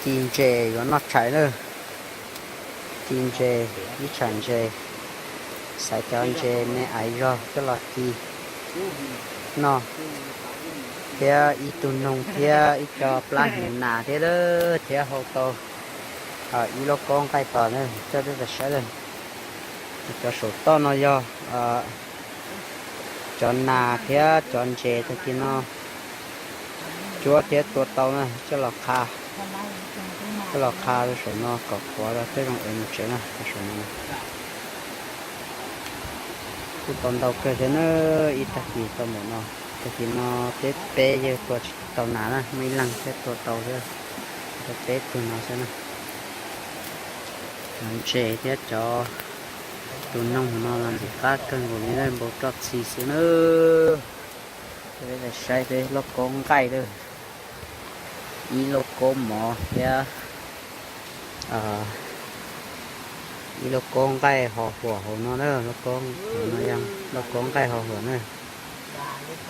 Ci ntses yuav noj tshais na. Ci ntses, ib tsham ntses, xaiv cov ntses me aiv zog coj los ci noj, thiab ib tug noog thiab ib co plab hnyuv nas thiab, thiab hau tau ib lauj kaub nqaij tos na, coj peb pais saib lawm. Cov saum toj no yog cov nas thiab cov ntses tag kis no cuab thiab tua tau na, coj los qha, coj los qha rau saum no kom qhuav rau thiaj zoo ev mus tsev na, saum no. Kuj tau ntau kawg thiab na, ib tag kis tau npaum no. Tam sim no peb peb yawg tua tsis tau nas na, muaj ib leeg thiab tua tau xwb. Tua peb tug no xwb na. Cov ntses thiab cov tus noog no los ntxim qab kawg nkaus li na, npau roj txhi xwb na. Peb saib peb lauj kaub nqaij lawm, ib lauj kaub mov thiab ib lauj kaub nqaij ho huam hauv no na, lauj kaub nqaij ho huam na.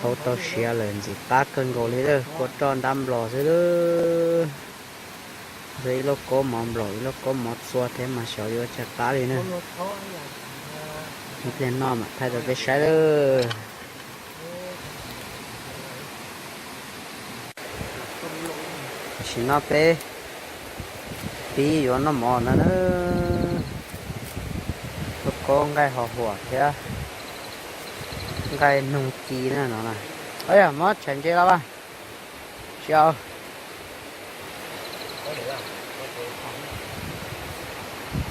Tau tau siav lawm ntxim qab kawg nkaus li lawm, kua roj ntab nplos xwb lawm. Ib lauj kaub mov nplaum ib lauj kaub mov txua thiab mas xyov yuav ua cas qab li na. Ib pliag noj mam thaij rau peb saib lawm. Tam sim no peb pib yuav noj mov ntawd na. Lauj kaub nqaij ho huam thiab nqaij noog ci na no na. Yog muab tshem ntses los as. Tsis au.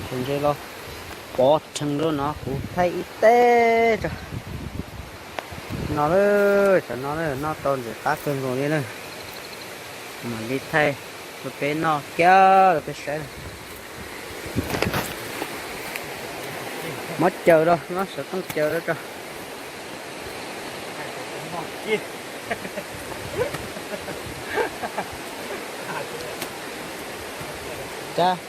Tshem ntses los pov rhees rau no kuv thaij ib teb tso. No lawm, cov no noj tau ntxim qab kawg nkaus li na. Mam li thaij rau peb noj kiag rau peb saib. Muab caws rau, muab xov tooj caws rau tso. Cas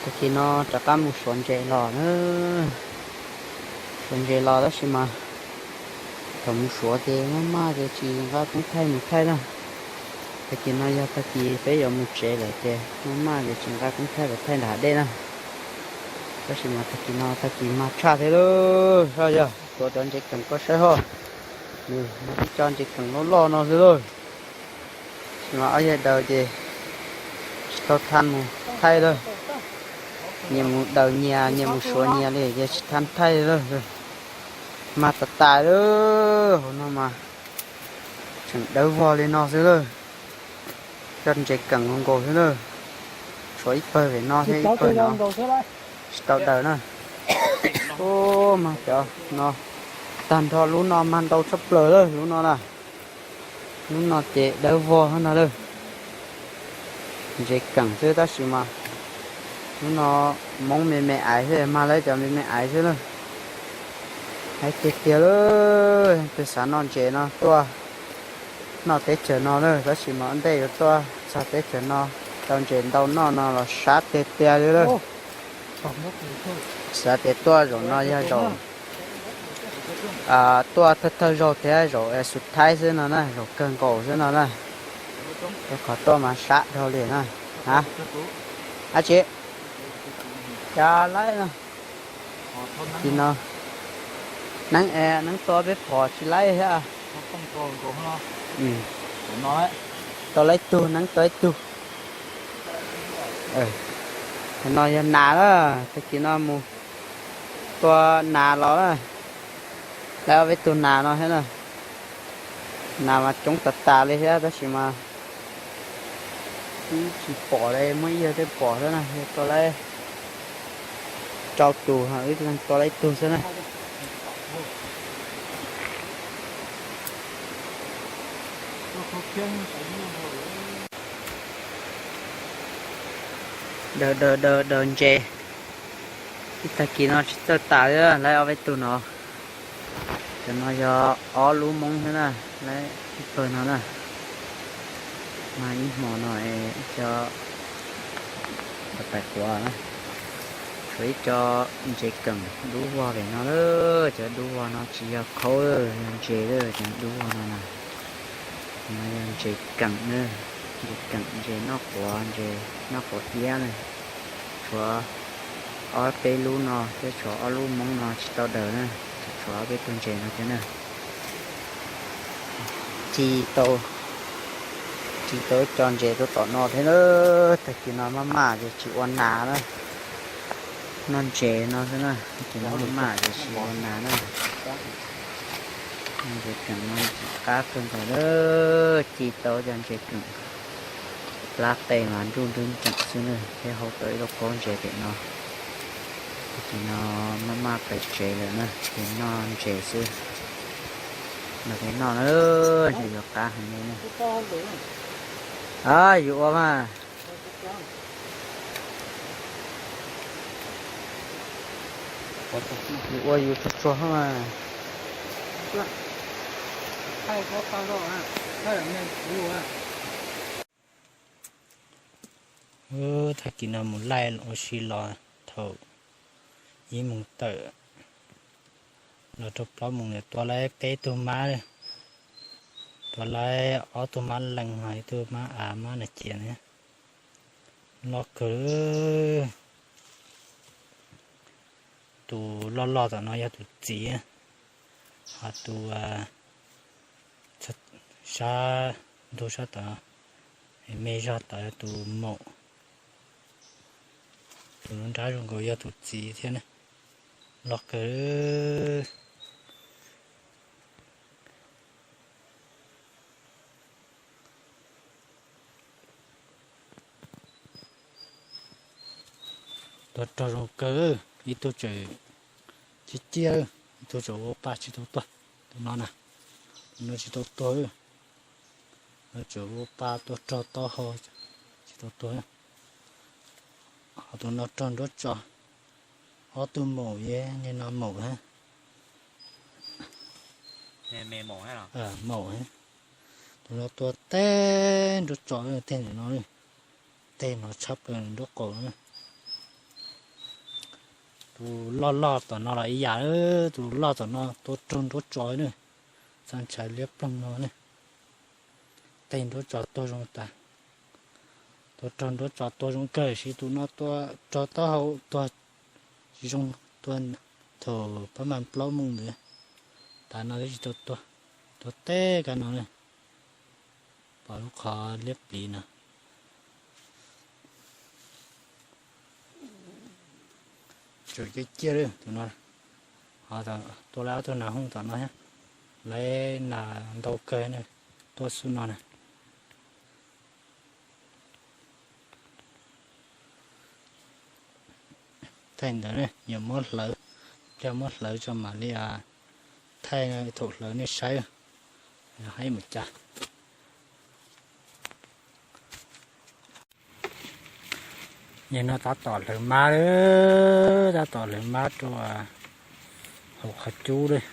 Tag kis no rov qab mus suav ntses los na. Suav ntses los tab sis mas thaum mus suav ces maj maj ces tsis nqa koob thaij mus thaij na. Tag kis no yog tag kis peb yuav mus tsev lawm ces maj maj ces tsis nqa koob thaij los thaij nram hav dej na. Tab sis mas tag kis no tag kis mag tshaj thiab lauj, yog tuav cov ntses keem koj saib hos. Nws ib co ntses keem loj loj no xwb lauj. Tab sis mas ob yawg daws ces tsis tau tha mus thaij lawm. Nyias mus daws nyias, nyias mus suav nyias li ces tsis tha thaij lawm. Mag tas tas lawm, hauv no mas tseem dawb vog li no xwb lawm. Cov ntses keem nkaus xwb lawm. Tshuav ib pawg pem no thiab ib pawg no tsis tau daws na. Ub, mag cov no tag nrho, lub no mag ntau tshaj plaws lawm lub no na. Lub no ces dawb vog no lawm. Ntses keem xwb tab sis mas lub no moob me me aiv xwb, mag lawv cov me me aiv xwb lawm. Hais tiag tiag lawm, tus xav noj ntses no tuaj noj teb chaws no lawm, tab sis mas ua ntej yuav tuaj txog teb chaws no tau ntses ntau noj no los sab tiag tiag li lawm. Xav tias tuaj zaum no yog zaum, tuaj thawj thawj zaug thiab zaum xub thaib xwb no na, zaum kawg nkaus xwb no na. Qhov tuaj mas sab dhau li na. Ab tsi, cas laib no, tsis no, neeb, neeb tua peb phom tsis laib thiab. Tau laib tug, neeb tua ib tug. No yog nas na, tag kis no mus tua nas los na. Laib ob peb tug nas no thiab na. Nas mas coob tas tas li thiab tab sis mas wb tsis pom li, muaj ib yawg twb pom xwb na, yog tua laib rau tus, wb tua laib ib tug xwb na. Daws daws daws daws ntses, ib tag kis no tsis txawj tas li, laib ob peb tug no. Cov no yog ob lub moob xwb na, laib ib pawg no na. Mas ib hmo no ib co pais quav na. Tshuav ib co ntses keem dub vog pem no lawm, cov dub vog no tsis yog khaub, yog ntses lawm, cov dub vog no na. No yog ntses keem na, ntses keem, ntses noj quav, ntses noj quav iab na. Tshuav ob peb lub no thiab, tshuav ob lub moob no tsis tau daws na, tshuav ob peb tug ntses no thiab na. Ci tau, ci tau ib co ntses rau tom no thiab na. Tag kis no maj maj ces tsis ua nas na, noj ntses no xwb na. Tag kis no maj maj ces tsis ua nas na. Ntses keem no tsis qab kawg nkaus na, ci tau cov ntses keem. Plab qe mas nruj nruj nreem xwb na, thiab hau tau ib lub kaub ntses pem no. Tag kis no maj maj pais tsev lawm na, ces noj ntses xwb. Los peb noj na, ntses yuav qab heev li na. A, yus ua mas, yus ua yus tsuag tsuag mas. Tag kis no mus laij ua si los thaum ib moos tawm los rau plaub moos ntawd tua laib peb tug mab, tua laib ob tug mab lees ho ib tug mab av mab nas cias na. Loj kawg. Tus loj loj tom no yog tus txiv, ho tus sab ntug sab tod, me zog tod yog tus maum. Tus nruab nrab zoo nkaus yog tus txiv thiab na. Loj kawg. Tuag rog zoo kawg, ib tug tseem ciaj ciaj, ib tug tseem ua pa tsis tau tuag. Tus no na, tus no tsis tau tuag, tseem ua pa tuag rog taub hau tsis tau tuag. Ho tus no rog nruab tso, ob tug maum, niag no maum thiab. Maum thiab. Tus no tua teg nruab tso, teg ntawm no, teg no tshab plaws nraub qaum na. Tus loj loj tom no los ib yam, tus loj tom no tua raug nruab tso na, txog ntshai liab ploog no ne. Tej nruab tso tuag zoo tas, tua raug nruab tso tuag zoo kawg, tiam sis tus no tua raug taub hau tuag zoo, tua thaum pab mas plaub moos ntawd, tas no twb tsis tau tuag, tua teb kawg no ne. Pom lub qhov liab pliv no. Tsawm ciaj ciaj li tus no. Ho tua lawv ob tug nas hooj tom no thiab, lawv nas ntau kawg na, tuaj xub no na. Thaij ntawd, yuav muab hlawv, pliag muab hlawv tso mam li thaij thaum hlawv nej saib, haib mus cas. Yog no tab tom hlawv mab lawm, tab tom hlawv mab rau hauv qhov cub lawm.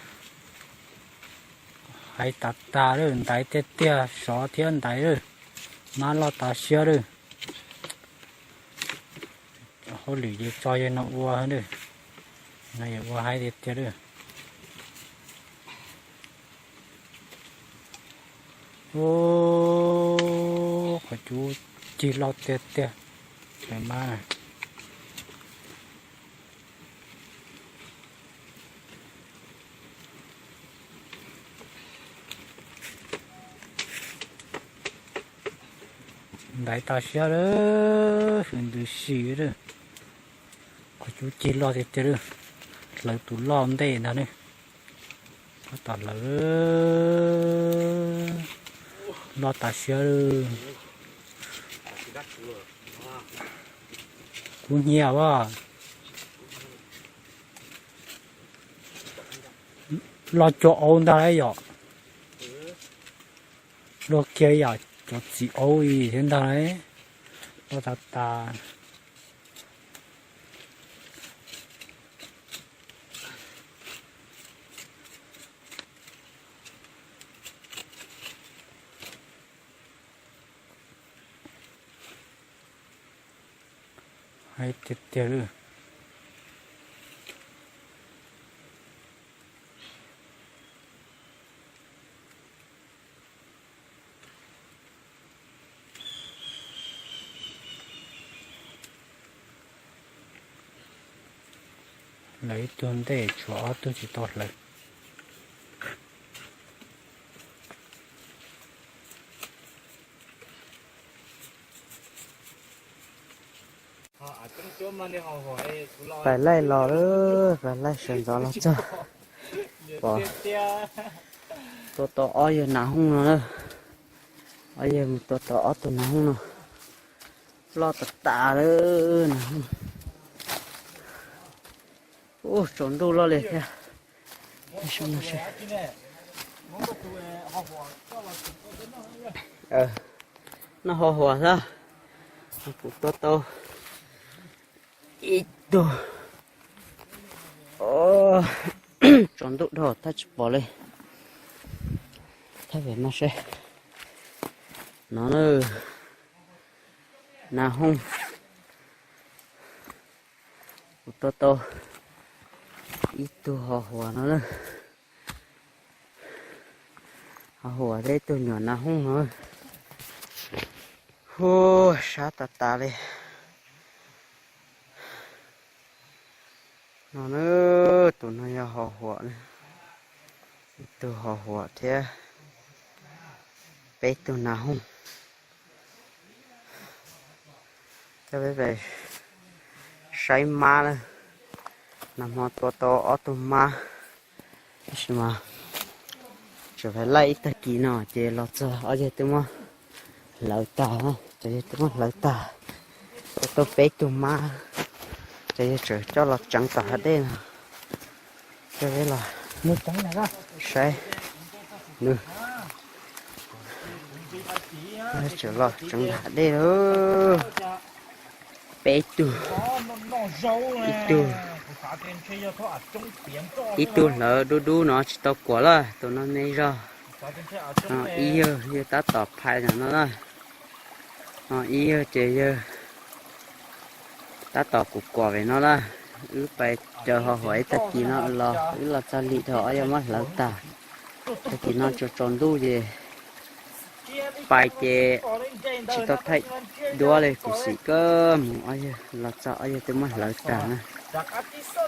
Haib tas tas lawm, ntaiv tiag tiag, sov thiab ntaiv lawm, mab loj tas siab lawm. Hauj lwm yawg tso yawg no ua, no yog ua haib tiag tiag lawm. Ub, qhov cub cig loj tiag tiag, hlawv mab. Ntaiv tas siab lawm, ntws si lawm. Qhov cub cig loj tiag tiag lawm, hlawv tus loj ntej ntag ne. Tab tom hlawv loj tas siab lawm. Kub hnyiab as. Loj cuag aub ntag lauj yom. Luag kiag yam cov txiv aub li thiab ntag lauj. Loj tas tas. Haib tiag tiag lawm. Hlawv ib tug ntej tshuav ob tug tsis tau hlawv. Pais laij los lawm, pais laij sawv ntxov los txog. Pom tua tau ob yawg nas hooj no lawm. Ob yawg mus tua tau ob tug nas hooj no. Loj tas tas lawm nas hooj. Ub, tsaus ntuj loj li thiab. Noj ho huas xwb. Kuv tua tau ib tug. Tsaus ntuj dhau tab tsis pom li. Thaj pem no seb. No na, nas hooj. Kuv tua tau ib tug ho huas no na. Ho huas thiab ib tug nyuam nas hooj no. Hu, sab tas tas li. No na, tus no yog ho huas, ib tug ho huas thiab peb tug nas hooj. Coj peb pais saib mab na. Nag hmo tua tau ob tug mab, tab sis mas tseem pais laij ib tag kis no ces los txog ob yawg twb muab hlawv tag, cov yawg twb muab hlawv tag. Tua tau peb tug mab, cov yawg tseem coj los tseev tom hav dej no. Coj peb los saib nws. Tseem los tseev hav dej lawm. Peb tug, ib tug, ib tug hlawv dub dub no tsis tau kuam lawm, tus no me zog. No ib yawg, yawg tab tom phais no lawm. No ib yawg ces yawg tab tom kuam kuam pem no lawm. Wb pais raws ho huam ib tag kis no los wb los txog lim dhau ob yawg muab hlawv tag. Tag kis no tsaus tsaus ntuj ces pais ces tsis tau thaij duab li, kuv xim kawg mus ob yawg los txog ob yawg twb muab hlawv tag na.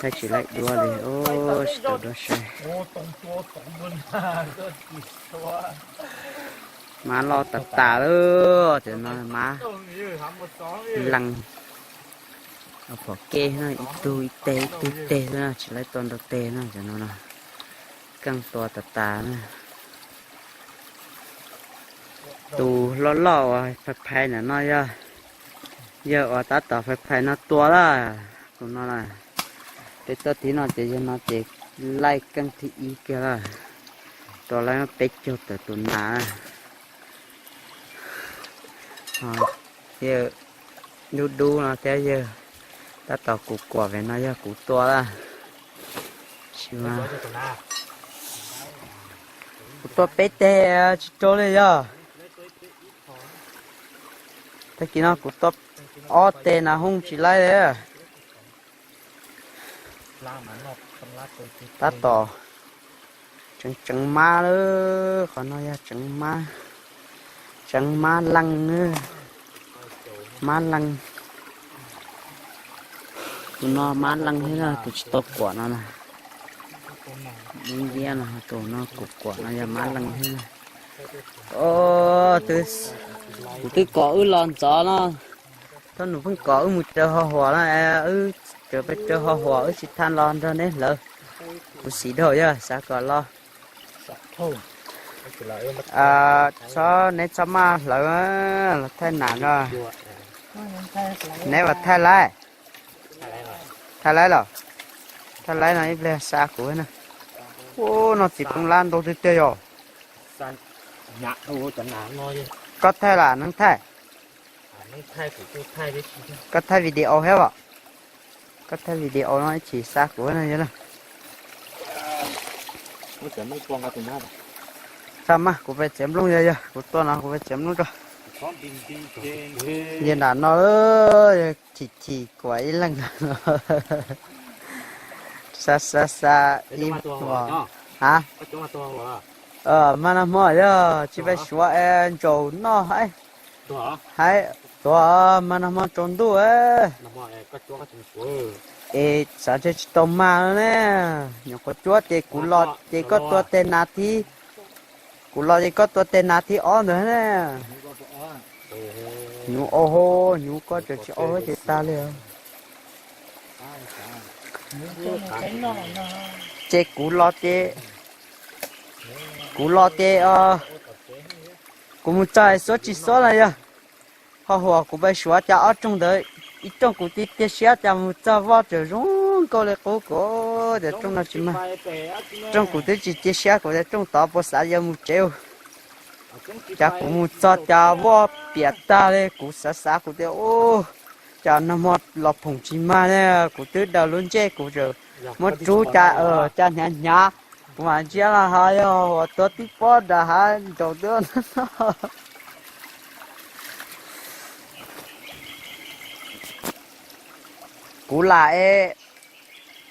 Thaij tsis laib duab li, tsis tau duab saib. Mab loj tas tas lawm, cov no mab lees. Pom kev no ib tug ib teg ib tug ib teg xwb na, tsis laib tua ntau teg na, cov no no keej tua tas tas na. Tus loj loj uas phais phais ntawm no yog, yawg uas tab tom phais phais no tua lawm. Tus no na, peb tuaj tib no ces yawg no ces laij keej thib ib kiag lawm. Tua laij peb caug tawm tus nas. Yawg dub dub no thiab yawg tab tom kuv kuam vem no yog kuv tua lawm. Kuv tua peb teg tsis raug li yog. Tag kis no kuv tua ob teg nas hooj tsis laib li. Tab tom tseev tseev mab lawm, qhov no yog tseev mab, tseev mab lees, mab lees. Tus no mab lees thiab na, tus tsis tau kuam no na. Ib ntiab no, tus no kuv kuam no yog mab lees thiab na. Kuv twb kom wb los ntxov no, Thoj Nus pheej kom wb mus raws ho huam no, wb raws peb raws ho huam wb tsis tau los nrog neb hlawv. Kuv xim dhau yog xav kom los. Txhob, neb txhob maj hlawv, los thaij nas no. Neb vas thaij laib, thaij laib los, thaij laib no ib pliag xa kuv na. Ub, no txiv poob lab ntau tiag tiag yog. Koj thaij lam neeb thaij? Koj thaij video thiab os? Koj thaij video no ib chim xa kuv na yog na. Xa mas kuv pais txiav nplooj yog yog kuv tuaj no kuv pais txiav nplooj rau. Yog nram no, chim chim kuam ib leeg no. Xa xa xa ib, a, mas nag hmo yog tsis pais suav es ntsaum noj haib tuag mas nag hmo tsaus ntuj. Es xav ntshe tsis tau mag ne. Nyuam qhuav cuab ces kuv los ces koj tua teg nas thib, kuv los ces koj tua teg nas thib ob ntawd ne. Hnyuv au hau, hnyuv koj tseem tsis au ces tag li. Ces kuv los ces, kuv los ces, kuv mus txog xuab tsis xuab na yog. Ho huam kuv pais suav cas ob rooj ntawd, ib rooj kuv tib tiag siab cas mus txog voj tseem zoo nkauj li qub kuv tias rooj no tsis mag. Rooj kuv twb tsis cia siab kuv tias rooj tod puas xav yuav mus tsev. Cas kuv mus txog cas voj piam tag li kuv xav xav kuv tias ub, cas nag hmo los phoom tsis mag ne, kuv twb daws lub ntsej kuv tseem muab rub cas, cas hnyav hnyav, kuv mam ntsia los ho yog huam tuag tib pob nram hav nraum twb. Kuv lam es,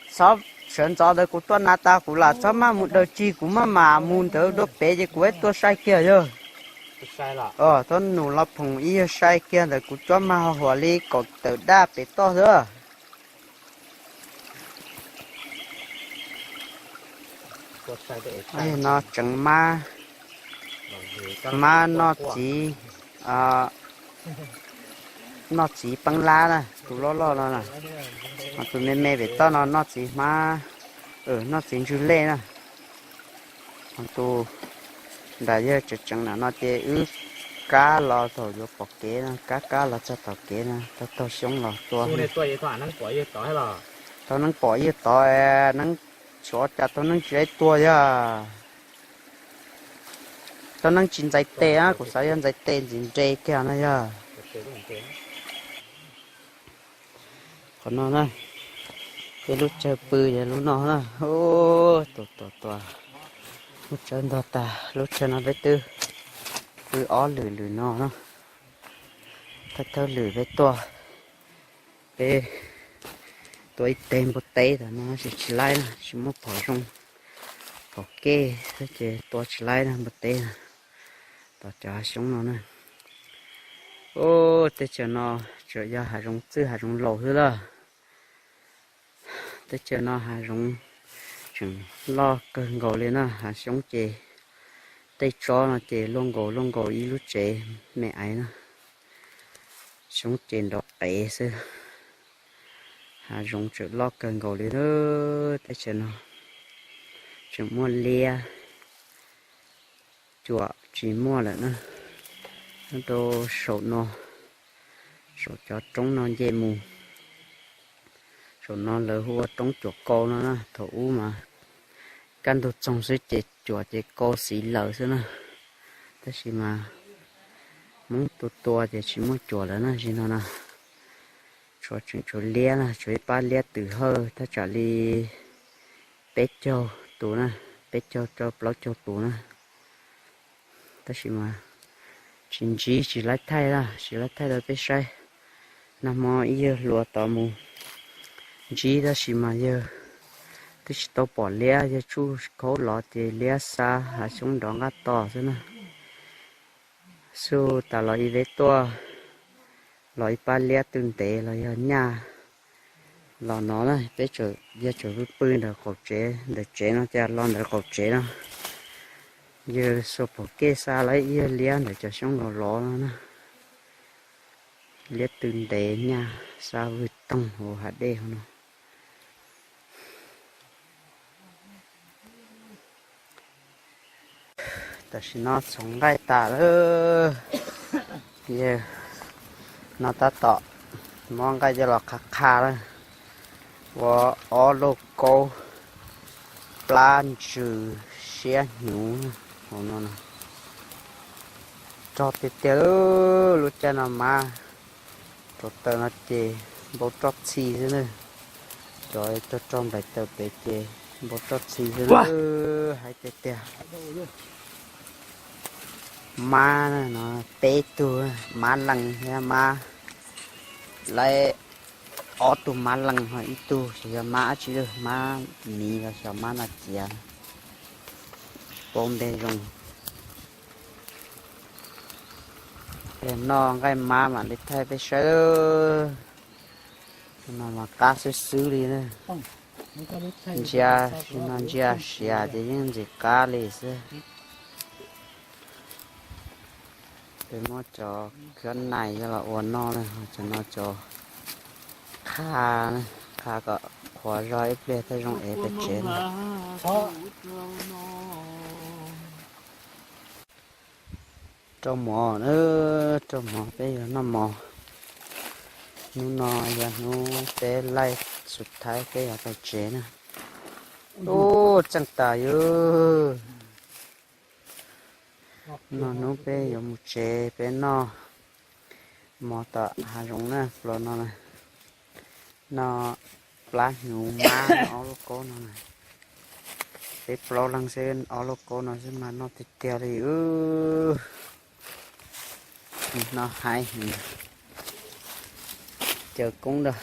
txhob, sawv ntxov ntawd kuv tuaj na tas kuv lam txhob maj mus daws tsi kuv maj mam mus ntawd dua pem ces kuv ib tuaj sai kiag yog. Thab num los phoom ib yag sai kiag ntawd kuv cuab mag ho huam li kaum tawm daj pem toj xwb. No tseev mab, mab noj txiv, noj txiv peeb lab na, tus loj loj no na. Ho tus me me pem toj no noj txiv hmab, noj txiv ntswg lej na. Ho tus nram yawg tseem tseev na no ces wb kab los thaum yuav pom kev no, kab kab los txog tom kev no, taug taug xyoob los tua. Tau neeb pom yawg tod, neeb suav cas tau neeb tsis tua yog. Tau neeb tsis ntxais tes na, kuv xav yog ntxais tes ntxim nres kiag no yog. Qhov no na, peb lub tsawg pw yog lub no na. Tus tua tua, lub tsawg ntog tas, lub tsawg no peb twb pw ob lwm lwm no na. Thawj thawj lwm peb tuaj, peb Tua ib teg npua teb tom no tsis, tsis laib na, tsis muaj phom zoo, phom kej xwb ces tua tsis laib na npua teb na. Tom cov hav xyoob no na. Ub, teb chaws no tsuas yog hav zoov txwj hav zoov laus xwb lawm. Teb chaws no hav zoov tseem loj kawg nkaus li na, hav xyoob ces tej tsob no ces luaj nkaus luaj nkaus ib lub tsev me aiv na. Xyoob ces nrov qev xwb. Hav zoov tseem loj kawg nkaus li na, teb chaws no tseem muaj liab, cuam tsis muaj lawm na. Nyob rau saum no, saum cov roob no nce mus, saum no lawv hu ua roob cuam kau no na. Thaum ub mas kaj ntug txoog xwb ces cuam ces kau xiv lawm xwb na. Tab sis mas Hmoob tua tua ces tsis muaj cuam lawm na, zim no na. Tshuav tseem tshuav liab na, tshuav ib pab liab tws hawj thaj tsam li peb caug tus na, peb caug rau plaub caug tus na. Tab sis mas tsis ntsib, tsis laib thaij na, tsis laib thaij rau peb saib. Nag hmo ib yawg hluas tod mus ntsib tab sis mas yawg twb tsis tau pom liab, yawg tsuj khaub los ces liab xa hav xyoob nrov nqaj tos xwb na. Xub tas los ib veb tuaj los ib pab liab tw ntev los yog nyaj los no na. Peb tseem, yawg tseem pw pw ntawm qaum tsev, ntawm tsev no, cas los ntawm qaum tsev no. Yawg xuas phom kej xa los ib yawg liab ntawm cov xyoob los lov no na. Liab tw ntev nyaj xa vwg toog hauv hav dej hauv no. Tam sim no txhoov nqaij tas lawm, yawg no tab tom muab nqaij coj los qha qha lawm. Ua ob lauj kaub plab ntsws siab hnyuv hauv no. Rog tiag tiag, lub caij no mab rau taws no ces npau roj txhi xwb na. Cov rog rog nplaim taws pem ces npau roj txhi xwb na. Hais tiag tiag. Mab no peb tug, mab lees thiab mab, lawv ob tug mab lees ho ib tug xyov yog mab dab tsi, mab miv los xyov mab no ciav, paub npe zoo. Noj nqaij mab mam li thaij peb saib. No mas qab xwb xwb li na. Ntsia, no ntsia siav ces yeej ntxim qab li xwb. Peb muab cov kab nais coj los ua noj na, cov no cov qha, qha kom qhuav zog ib pliag thiaj zoo ev pem tsev na. Rau mov na, rau mov peb yuav noj mov. Hnub no yog hnub peb laij xus thaib peb yuav pem tsev na. Ub, txeej tas yus. No hnub peb yuav mus tsev, peb noj mov tom hav zoov na, pluas no na. No plab hnyuv mab ob lauj kaub no na. Peb plaub leeg xwb ob lauj kaub no xwb mas noj tiag tiag li. No hais caw koob ntag.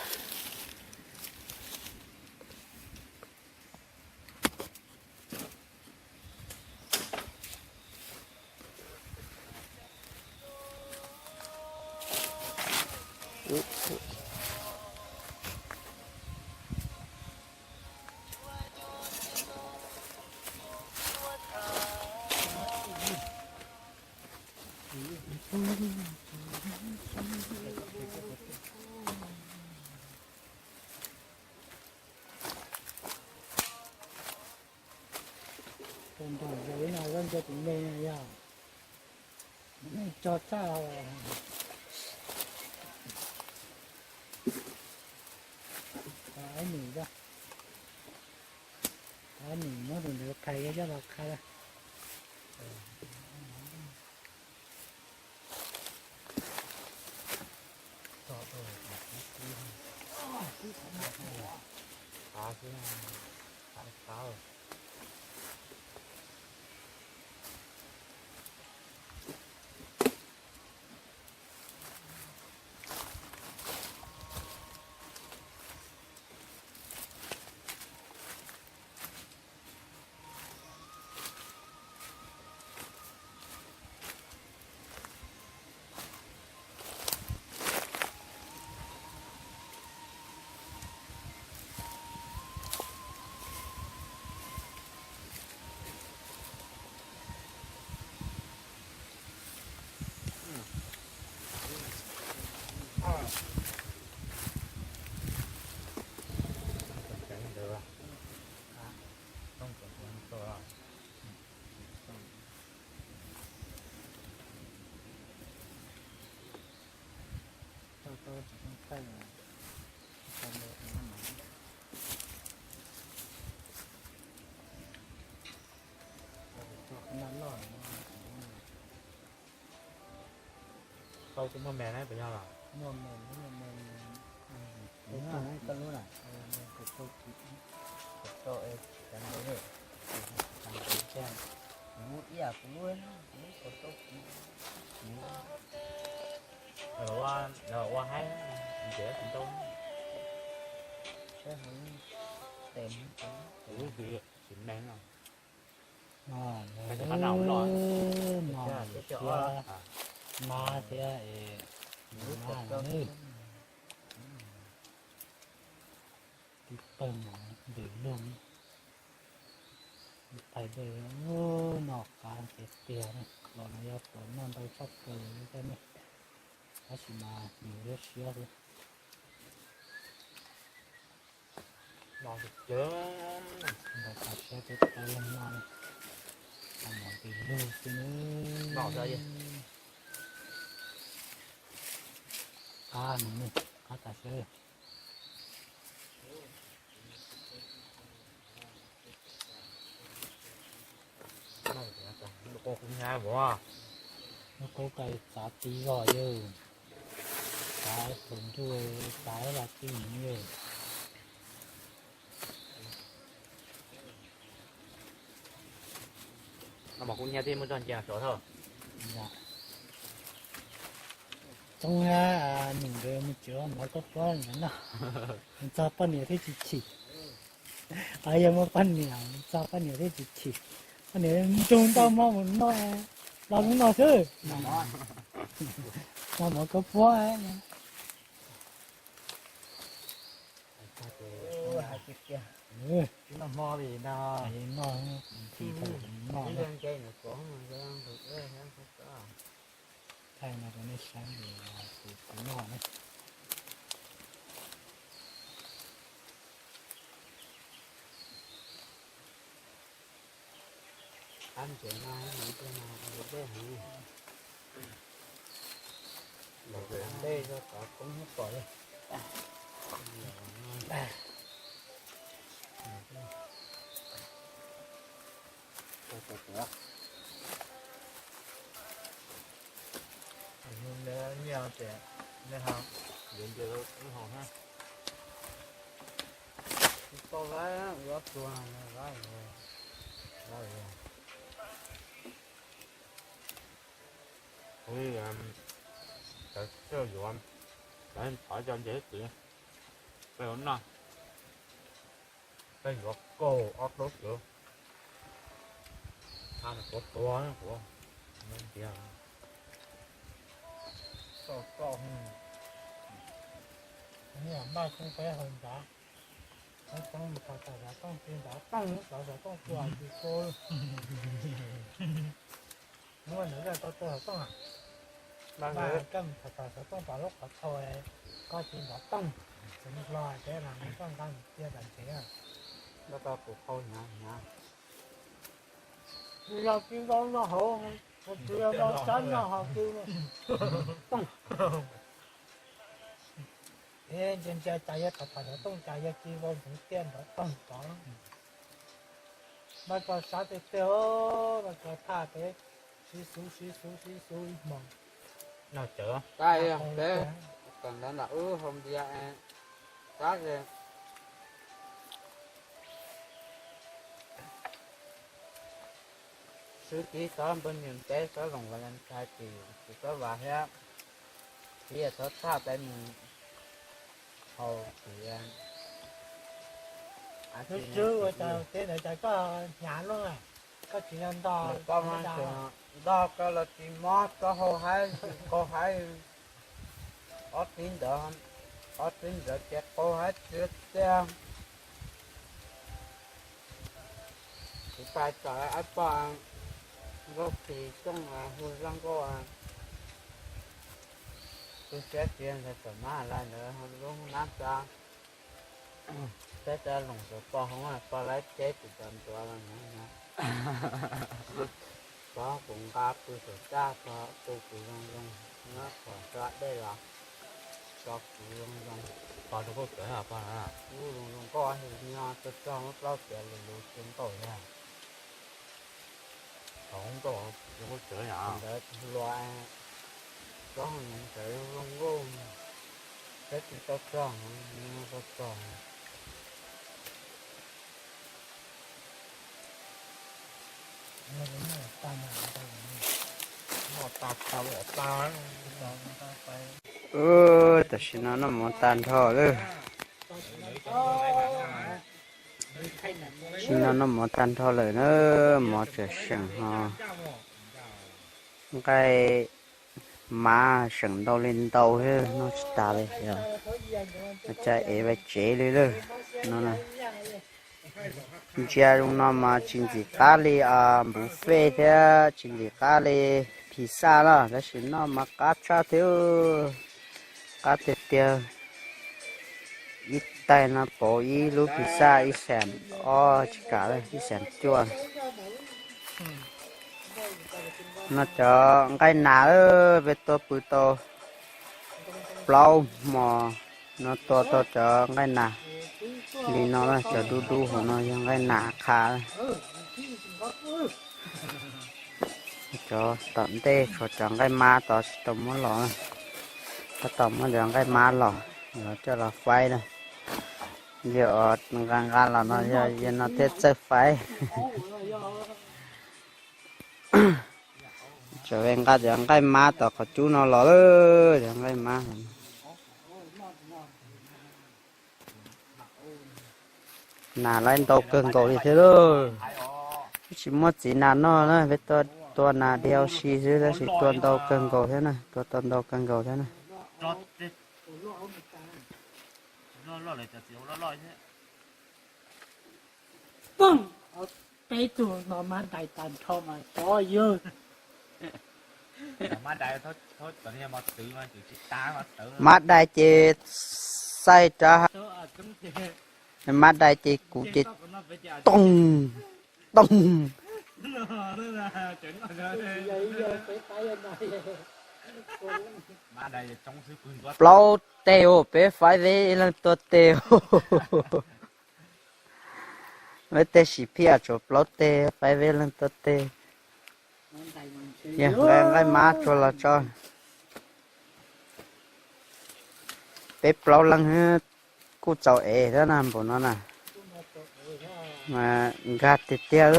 Tus nrog yog ib no zoj nco tus me yog tso txaj. Aib nim, aib nim muab tus ntawd qhais coj los qha. Tau kuv muaj me na, puas yog los? Muaj me, muaj me, muaj me, koj lub na. Lawv ua haib, ntiav tsis ntau. Tes lub sim me no. Mab thiab es, mab, tib pawg ntws lug, tais dej, noj qab tiag tiag ne. Los no yog tuav noj ntau tshaj plaws li thiab ne, tab sis mas nws lub siab xwb. Noj tas siab tau tau leej noj, mov ntis lug xwb ne. Qab no ne, qab tas siab. Lub qub kais txav ti zog yawg, txav thaum ntuj, txav los ti yawg. No mas kuv nyiam thiaj muaj txoj nce sov thawj. Txoob, nws nkawd mus tsev mov koj puab no, txog poj niam thiaj tsis chim. Yog muaj poj niam, txog poj niam thiaj tsis chim. Poj niam nrug ntaj mov mus noj, los mus noj xwb. Noj mov koj puab. Noj hmo li no, noj, noj. Thaij no rau nej saib, kuv noj na. Qab ntses no, dej heev, los dej rau tod koob hnub pom li. Nyiaj ces nej ho, ntiav ntiav lub hau thiab. Tsis tau laib, ua tua laib, laib. Ui, sawv tsawg yuav, lawv thov cov nce ib txwm, peb yuav noj, peb yuav kaug ob plaub cawv, tha nws puav tuag kuv ntiav. Maj xeeb peb hau nrad, xeeb xeeb mus tham tham xov tooj, tsis nrov tooj, xov xov tooj tua tsis tu. Muaj ntawd koj tau tua xov tooj a? Koj mus tham tham xov tooj tom lub qhov chaw, koj tsis nrov tooj, txiv hlo ces mas nws koj nqa mus cia tom tsev. Koj tau kuv qhau hnyav hnyav. Tsis yog tsis nrau noj hauv, tsis yog nrau sab noj hauv twb tooj. Ntsia ntsia cas yog tham tham xov tooj cas yog tsis vau ntxeev tiaj nrov toog tod. Maj ko sab tiag tiag, maj ko thaj peb sib xub sib xub sib xub ib hmos. Noj cawv. Tab peb tam ntawd nram wb hau ntiav, tab sis swb tib txhob npawg nyias teb txhob loos Valentine tim tsis txhob vas thiab, tib txhob thaj peb mus hau tim. Swb swb ua cas teb ntawd cas koj hnyav luaj, koj tsis yog ntog. Koj mas ntog koj los tsis mob, koj hau haib kaug haib, ob tib ntawd, ob tib ntawd ces kaug haib tiag tiag. Kuv pais tom ib pog Nkauj Pis Tooj, hu Zaj Nkauj, tu siab tiag ntawd, tam mab lais ntawd lub nab tsa, peb tsa loos tus poj hoob, poj laib tsheb tus cov ntuav los ntawd, pov kuv nqa pw saum txaj, pov pw kuv zoo zoo, nyob qhov tso dej los. Tso kuv zoo zoo, pog zoo nkauj txawv pog na. Kuv zoo zoo nkauj, nyob txog txog muab plaub tiav lus lus tsis npaum li. Thaum zoo nkauj, zoo nkauj txawv yom. Ntawd luag, tsob hau ntawd zoo nkauj, peb tsis tau txog, tau txog. Tam sim no noj mov tag nrho lawm. Tam sim no noj mov tag nrho lawm na, mov tseem seem ho, nqaij mab seem ntau li ntau thiab noj tsis tas li os. Cas ev vais tsev li lawm no. Ntsia zoo no mas tsis ntxim qab li buffet thiab tsis ntxim qab li pizza na, tab sis noj mas qab tshaj thiab. Qab tiag tiag. Ib tais no pauv ib lub pizza ib xees ob tsis kam li, ib xees cuaj. No cov nqaij nas, peb tuaj pw tau plaub hmo no tua tau cov nqaij nas li no, cov dub dub hauv no yog nqaij nas qha. Cov tom ntej tshuav cov nqaij mab tod tsis tau muab los, tab tom muab cov nqaij mab los, yuav coj los faib na. Yog nqa nqa los no yog no thiaj txawj faib. Tsam nqa cov nqaij mab tom qhov cub no los lawm, cov nqaij mab. Nas laib ntau kawg nkaus li thiab lauj. Twb tsis muaj txiv nas noj na, peb tua nas diau si xwb tab sis tua ntau kawg nkaus thiab na, tua tau ntau kawg nkaus thiab na. Peb tug no mab dais tag nrho mas xyov yog. Mab dais ces xaij rab, mab dais ces kuv ces toog toog. Plaub teg, peb faib peb leeg tua teg. Peb tej sim phij tshuav plaub teg, faib peb leeg tua teg. Yog nqaij mab tsuag los tso. Peb plaub leeg kuj txaus ev thiab na npaum no na. Mas nkag tiag tiag,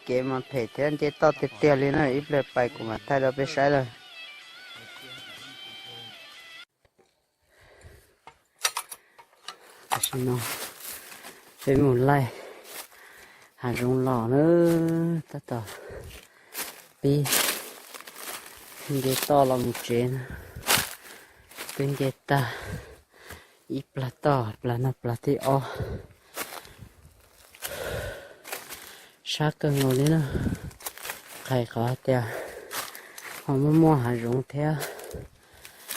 kev mas phem thiab nce toj tiag tiag li na, ib pliag pais kuv mam thaij rau peb saib lawm. Tam sim no peb mus laij hav zoov los na, tab tom pib nce toj los mus tsev na. Twb nce tag ib plag toj, plag no plag thib ob. Sab kawg nkaus li na. Qhais qhov hais tias ho muaj muaj hav zoov thiab,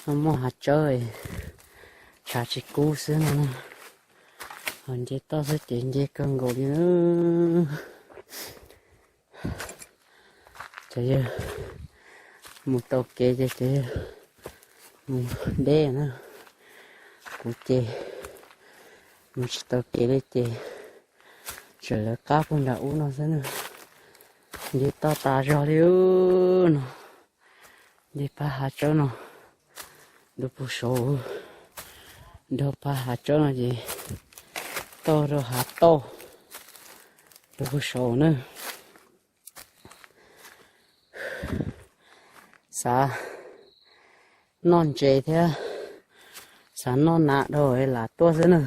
ho muaj hav tsawb, tshav tsis kub xwb no na. Ho nce toj xwb ces nce kawg nkaus li na. Cov yawg mus tau kev ces cov yawg mus deb na. Kuv ces mus tsis tau kev li ces tseem lawv qab puag nram ub no xwb na. Nce toj tas zog li no. Nce pab hav tsawb no, nrog puag saud, nrog pab hav tsawb no ces toj rau hav tauj, nrog puag saud na. Xav noj ntses thiab xav noj nas dhau lam tuaj xwb na.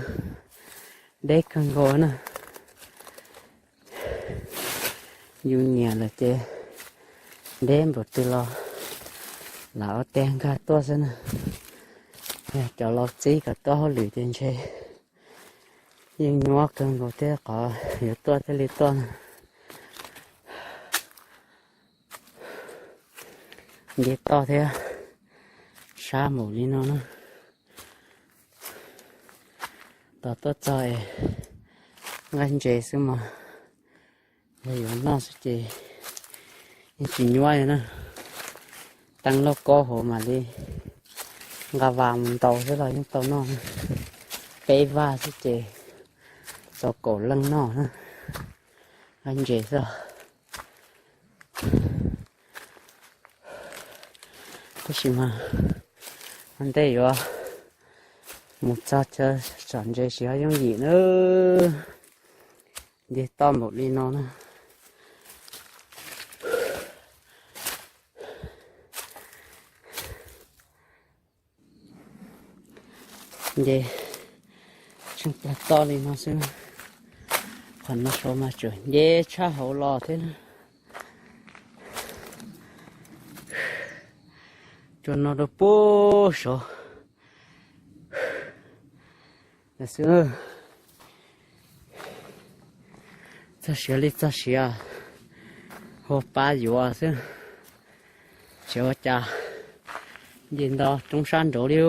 Deb kawg nkaus na. Yus nyiam lawm ces deb npaum twg los lam ua tiag nkag tuaj xwb na. Yog cov laus txib kom tuaj hauj lwm ces ntshe yeej nyuaj kawg nkaus thiab qhov yuav tuaj thiaj li tuaj na. Nce toj thiab sab npaum li no na. Tos tuaj txog es nqaij ntses xwb mas yog yuav noj xwb ces yeej tsis nyuaj li na. Teeb lauj kaub hauv mam li nqa vas mus ntaus xwb los yeej tau noj. Peb vaj xwb ces tau kaum leej noj na. Vaj ntses xwb. Tab sis mas ua ntej yuav mus txog chaw tsom ntses tsis yooj yim na. Nce toj npaum li no na. Nce tsheej plag toj li no xwb. Qhov no saud mas tseem nce tshaj hauv los thiab na. Tsuas no rau puag saud xwb. Txog siav li txog siav, hu pab yuav xwb. Tsis ua cas, nce nto roob sab nraud li.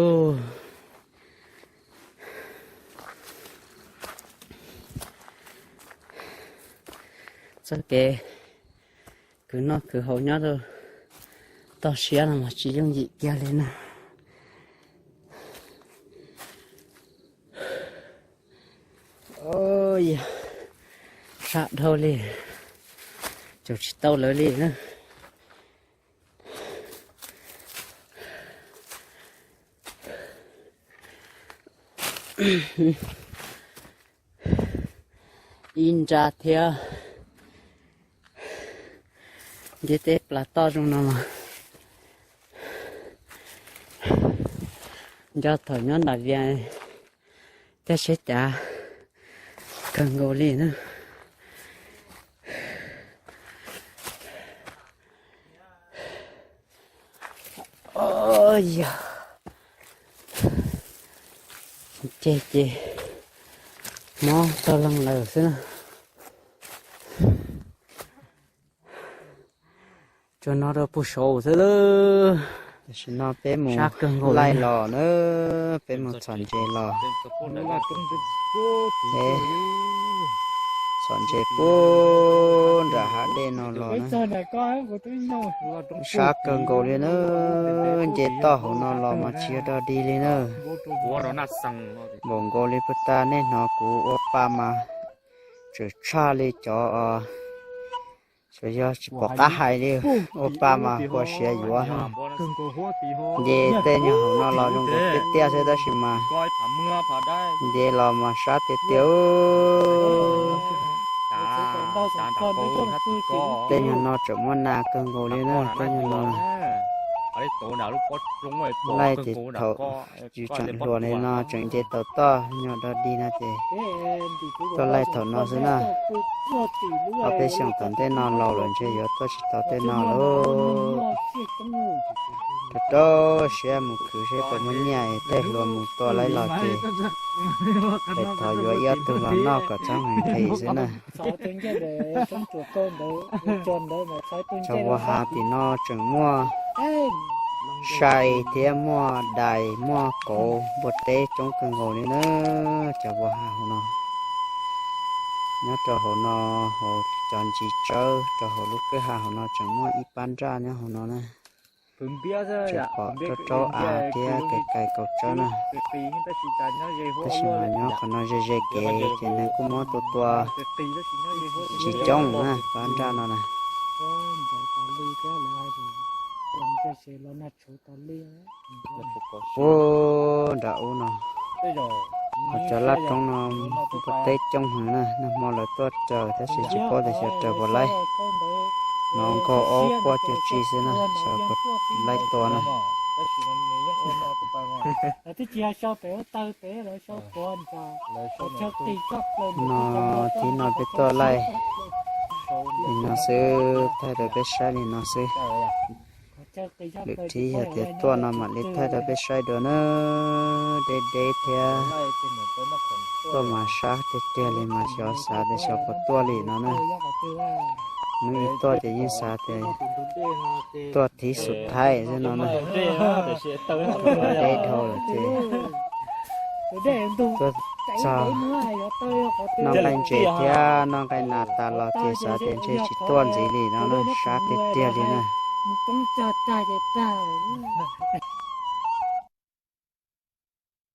Txoj kev khwv noj khwv haus nyob rau toj siab no mas tsis yooj yim kiag li na. Yog sab dhau li, caum tsis tau lawv li na. Ib nra thiab nce tej plas toj zoo no mas nco thaum nyob nram Vias thiab seb cav kawg nkaus li na. Yog ces ces mob tau leej lawm xwb na. Tsuas no rau puag saud xwb. Tam sim no peb mus laij los na, peb mus txhom ntses los. Txhom ntses puag nram hav dej no los na. Sab kawg nkaus li na, nce toj hauv no los mas tsis yog dog dig li na. Npaum nkaus li puag ta nej hnov kuv ua pa mas tseem tshaj li cov, xyov yog tsis pom qab hais li, ua pa mas ua siav yuav. Nce tej nyuag hauv no los zoo nkaus tiag tiag xwb tab sis mas nce los mas sab tiag tiag. Tej nyuag no tseem muaj nas kawg nkaus li na, tej nyuag no. Laij ces thaum yus tseem hluas li no tseem nce tau toj nyuag dog dig no ces tuaj laij thaum no xwb na. Ob peb xyoos tom ntej no laus lawm ntshe yuav tuaj tsis tau tej no lauj. Rau rau siab mus khwv seb puas muaj nyiaj es tej hluas mus tua laij los ces pem thov yuav ib ob tug los noj kom txhob nqhis nqhis xwb na. Cov vuas hav tim no tseem muaj sai thiab muaj dais muaj kauv npua teb coob kawg nkaus li na. Cov vuas hav hauv no, nyob rau hauv no, hauv cov ntsis tsawb rau hauv lub kwj ha hauv no tseem muaj ib pab nraj nyob hauv no na. Tseem pom rau rau av thiab kais kais kaus tsawb na. Tab sis mas nyob qhov no ze ze kev ces neeg kuj muab tua tua tsis coob na, pab nraj no na. Puag nram ub no, hauv cov laj roob no npua teb coob heev na, nag hmo lawv tuaj raws tab sis tsis paub tias xyov raws puas laib. No nkaug ob quaj cuag tsi xwb na, xyov puas laib tua na. No, thib no peb tuaj laij li no xwb, thaij rau peb saib li no xwb. Lwm thib yog tias tuaj no mam li thaij rau peb saib dua na. Deb deb thiab, tuaj mas sab tiag tiag li mas xyov xav tias xyov puas tuaj li no na. Hnub ib tuaj ces yeej xav tias tuaj thib xub thaib xwb no na. Deb dhau lawm ces tuaj txog noj nqaij ntses thiab noj nqaij nas tas los ces xav tias ntshe tsis tuaj ntxiv li no na, sab tiag tiag li na.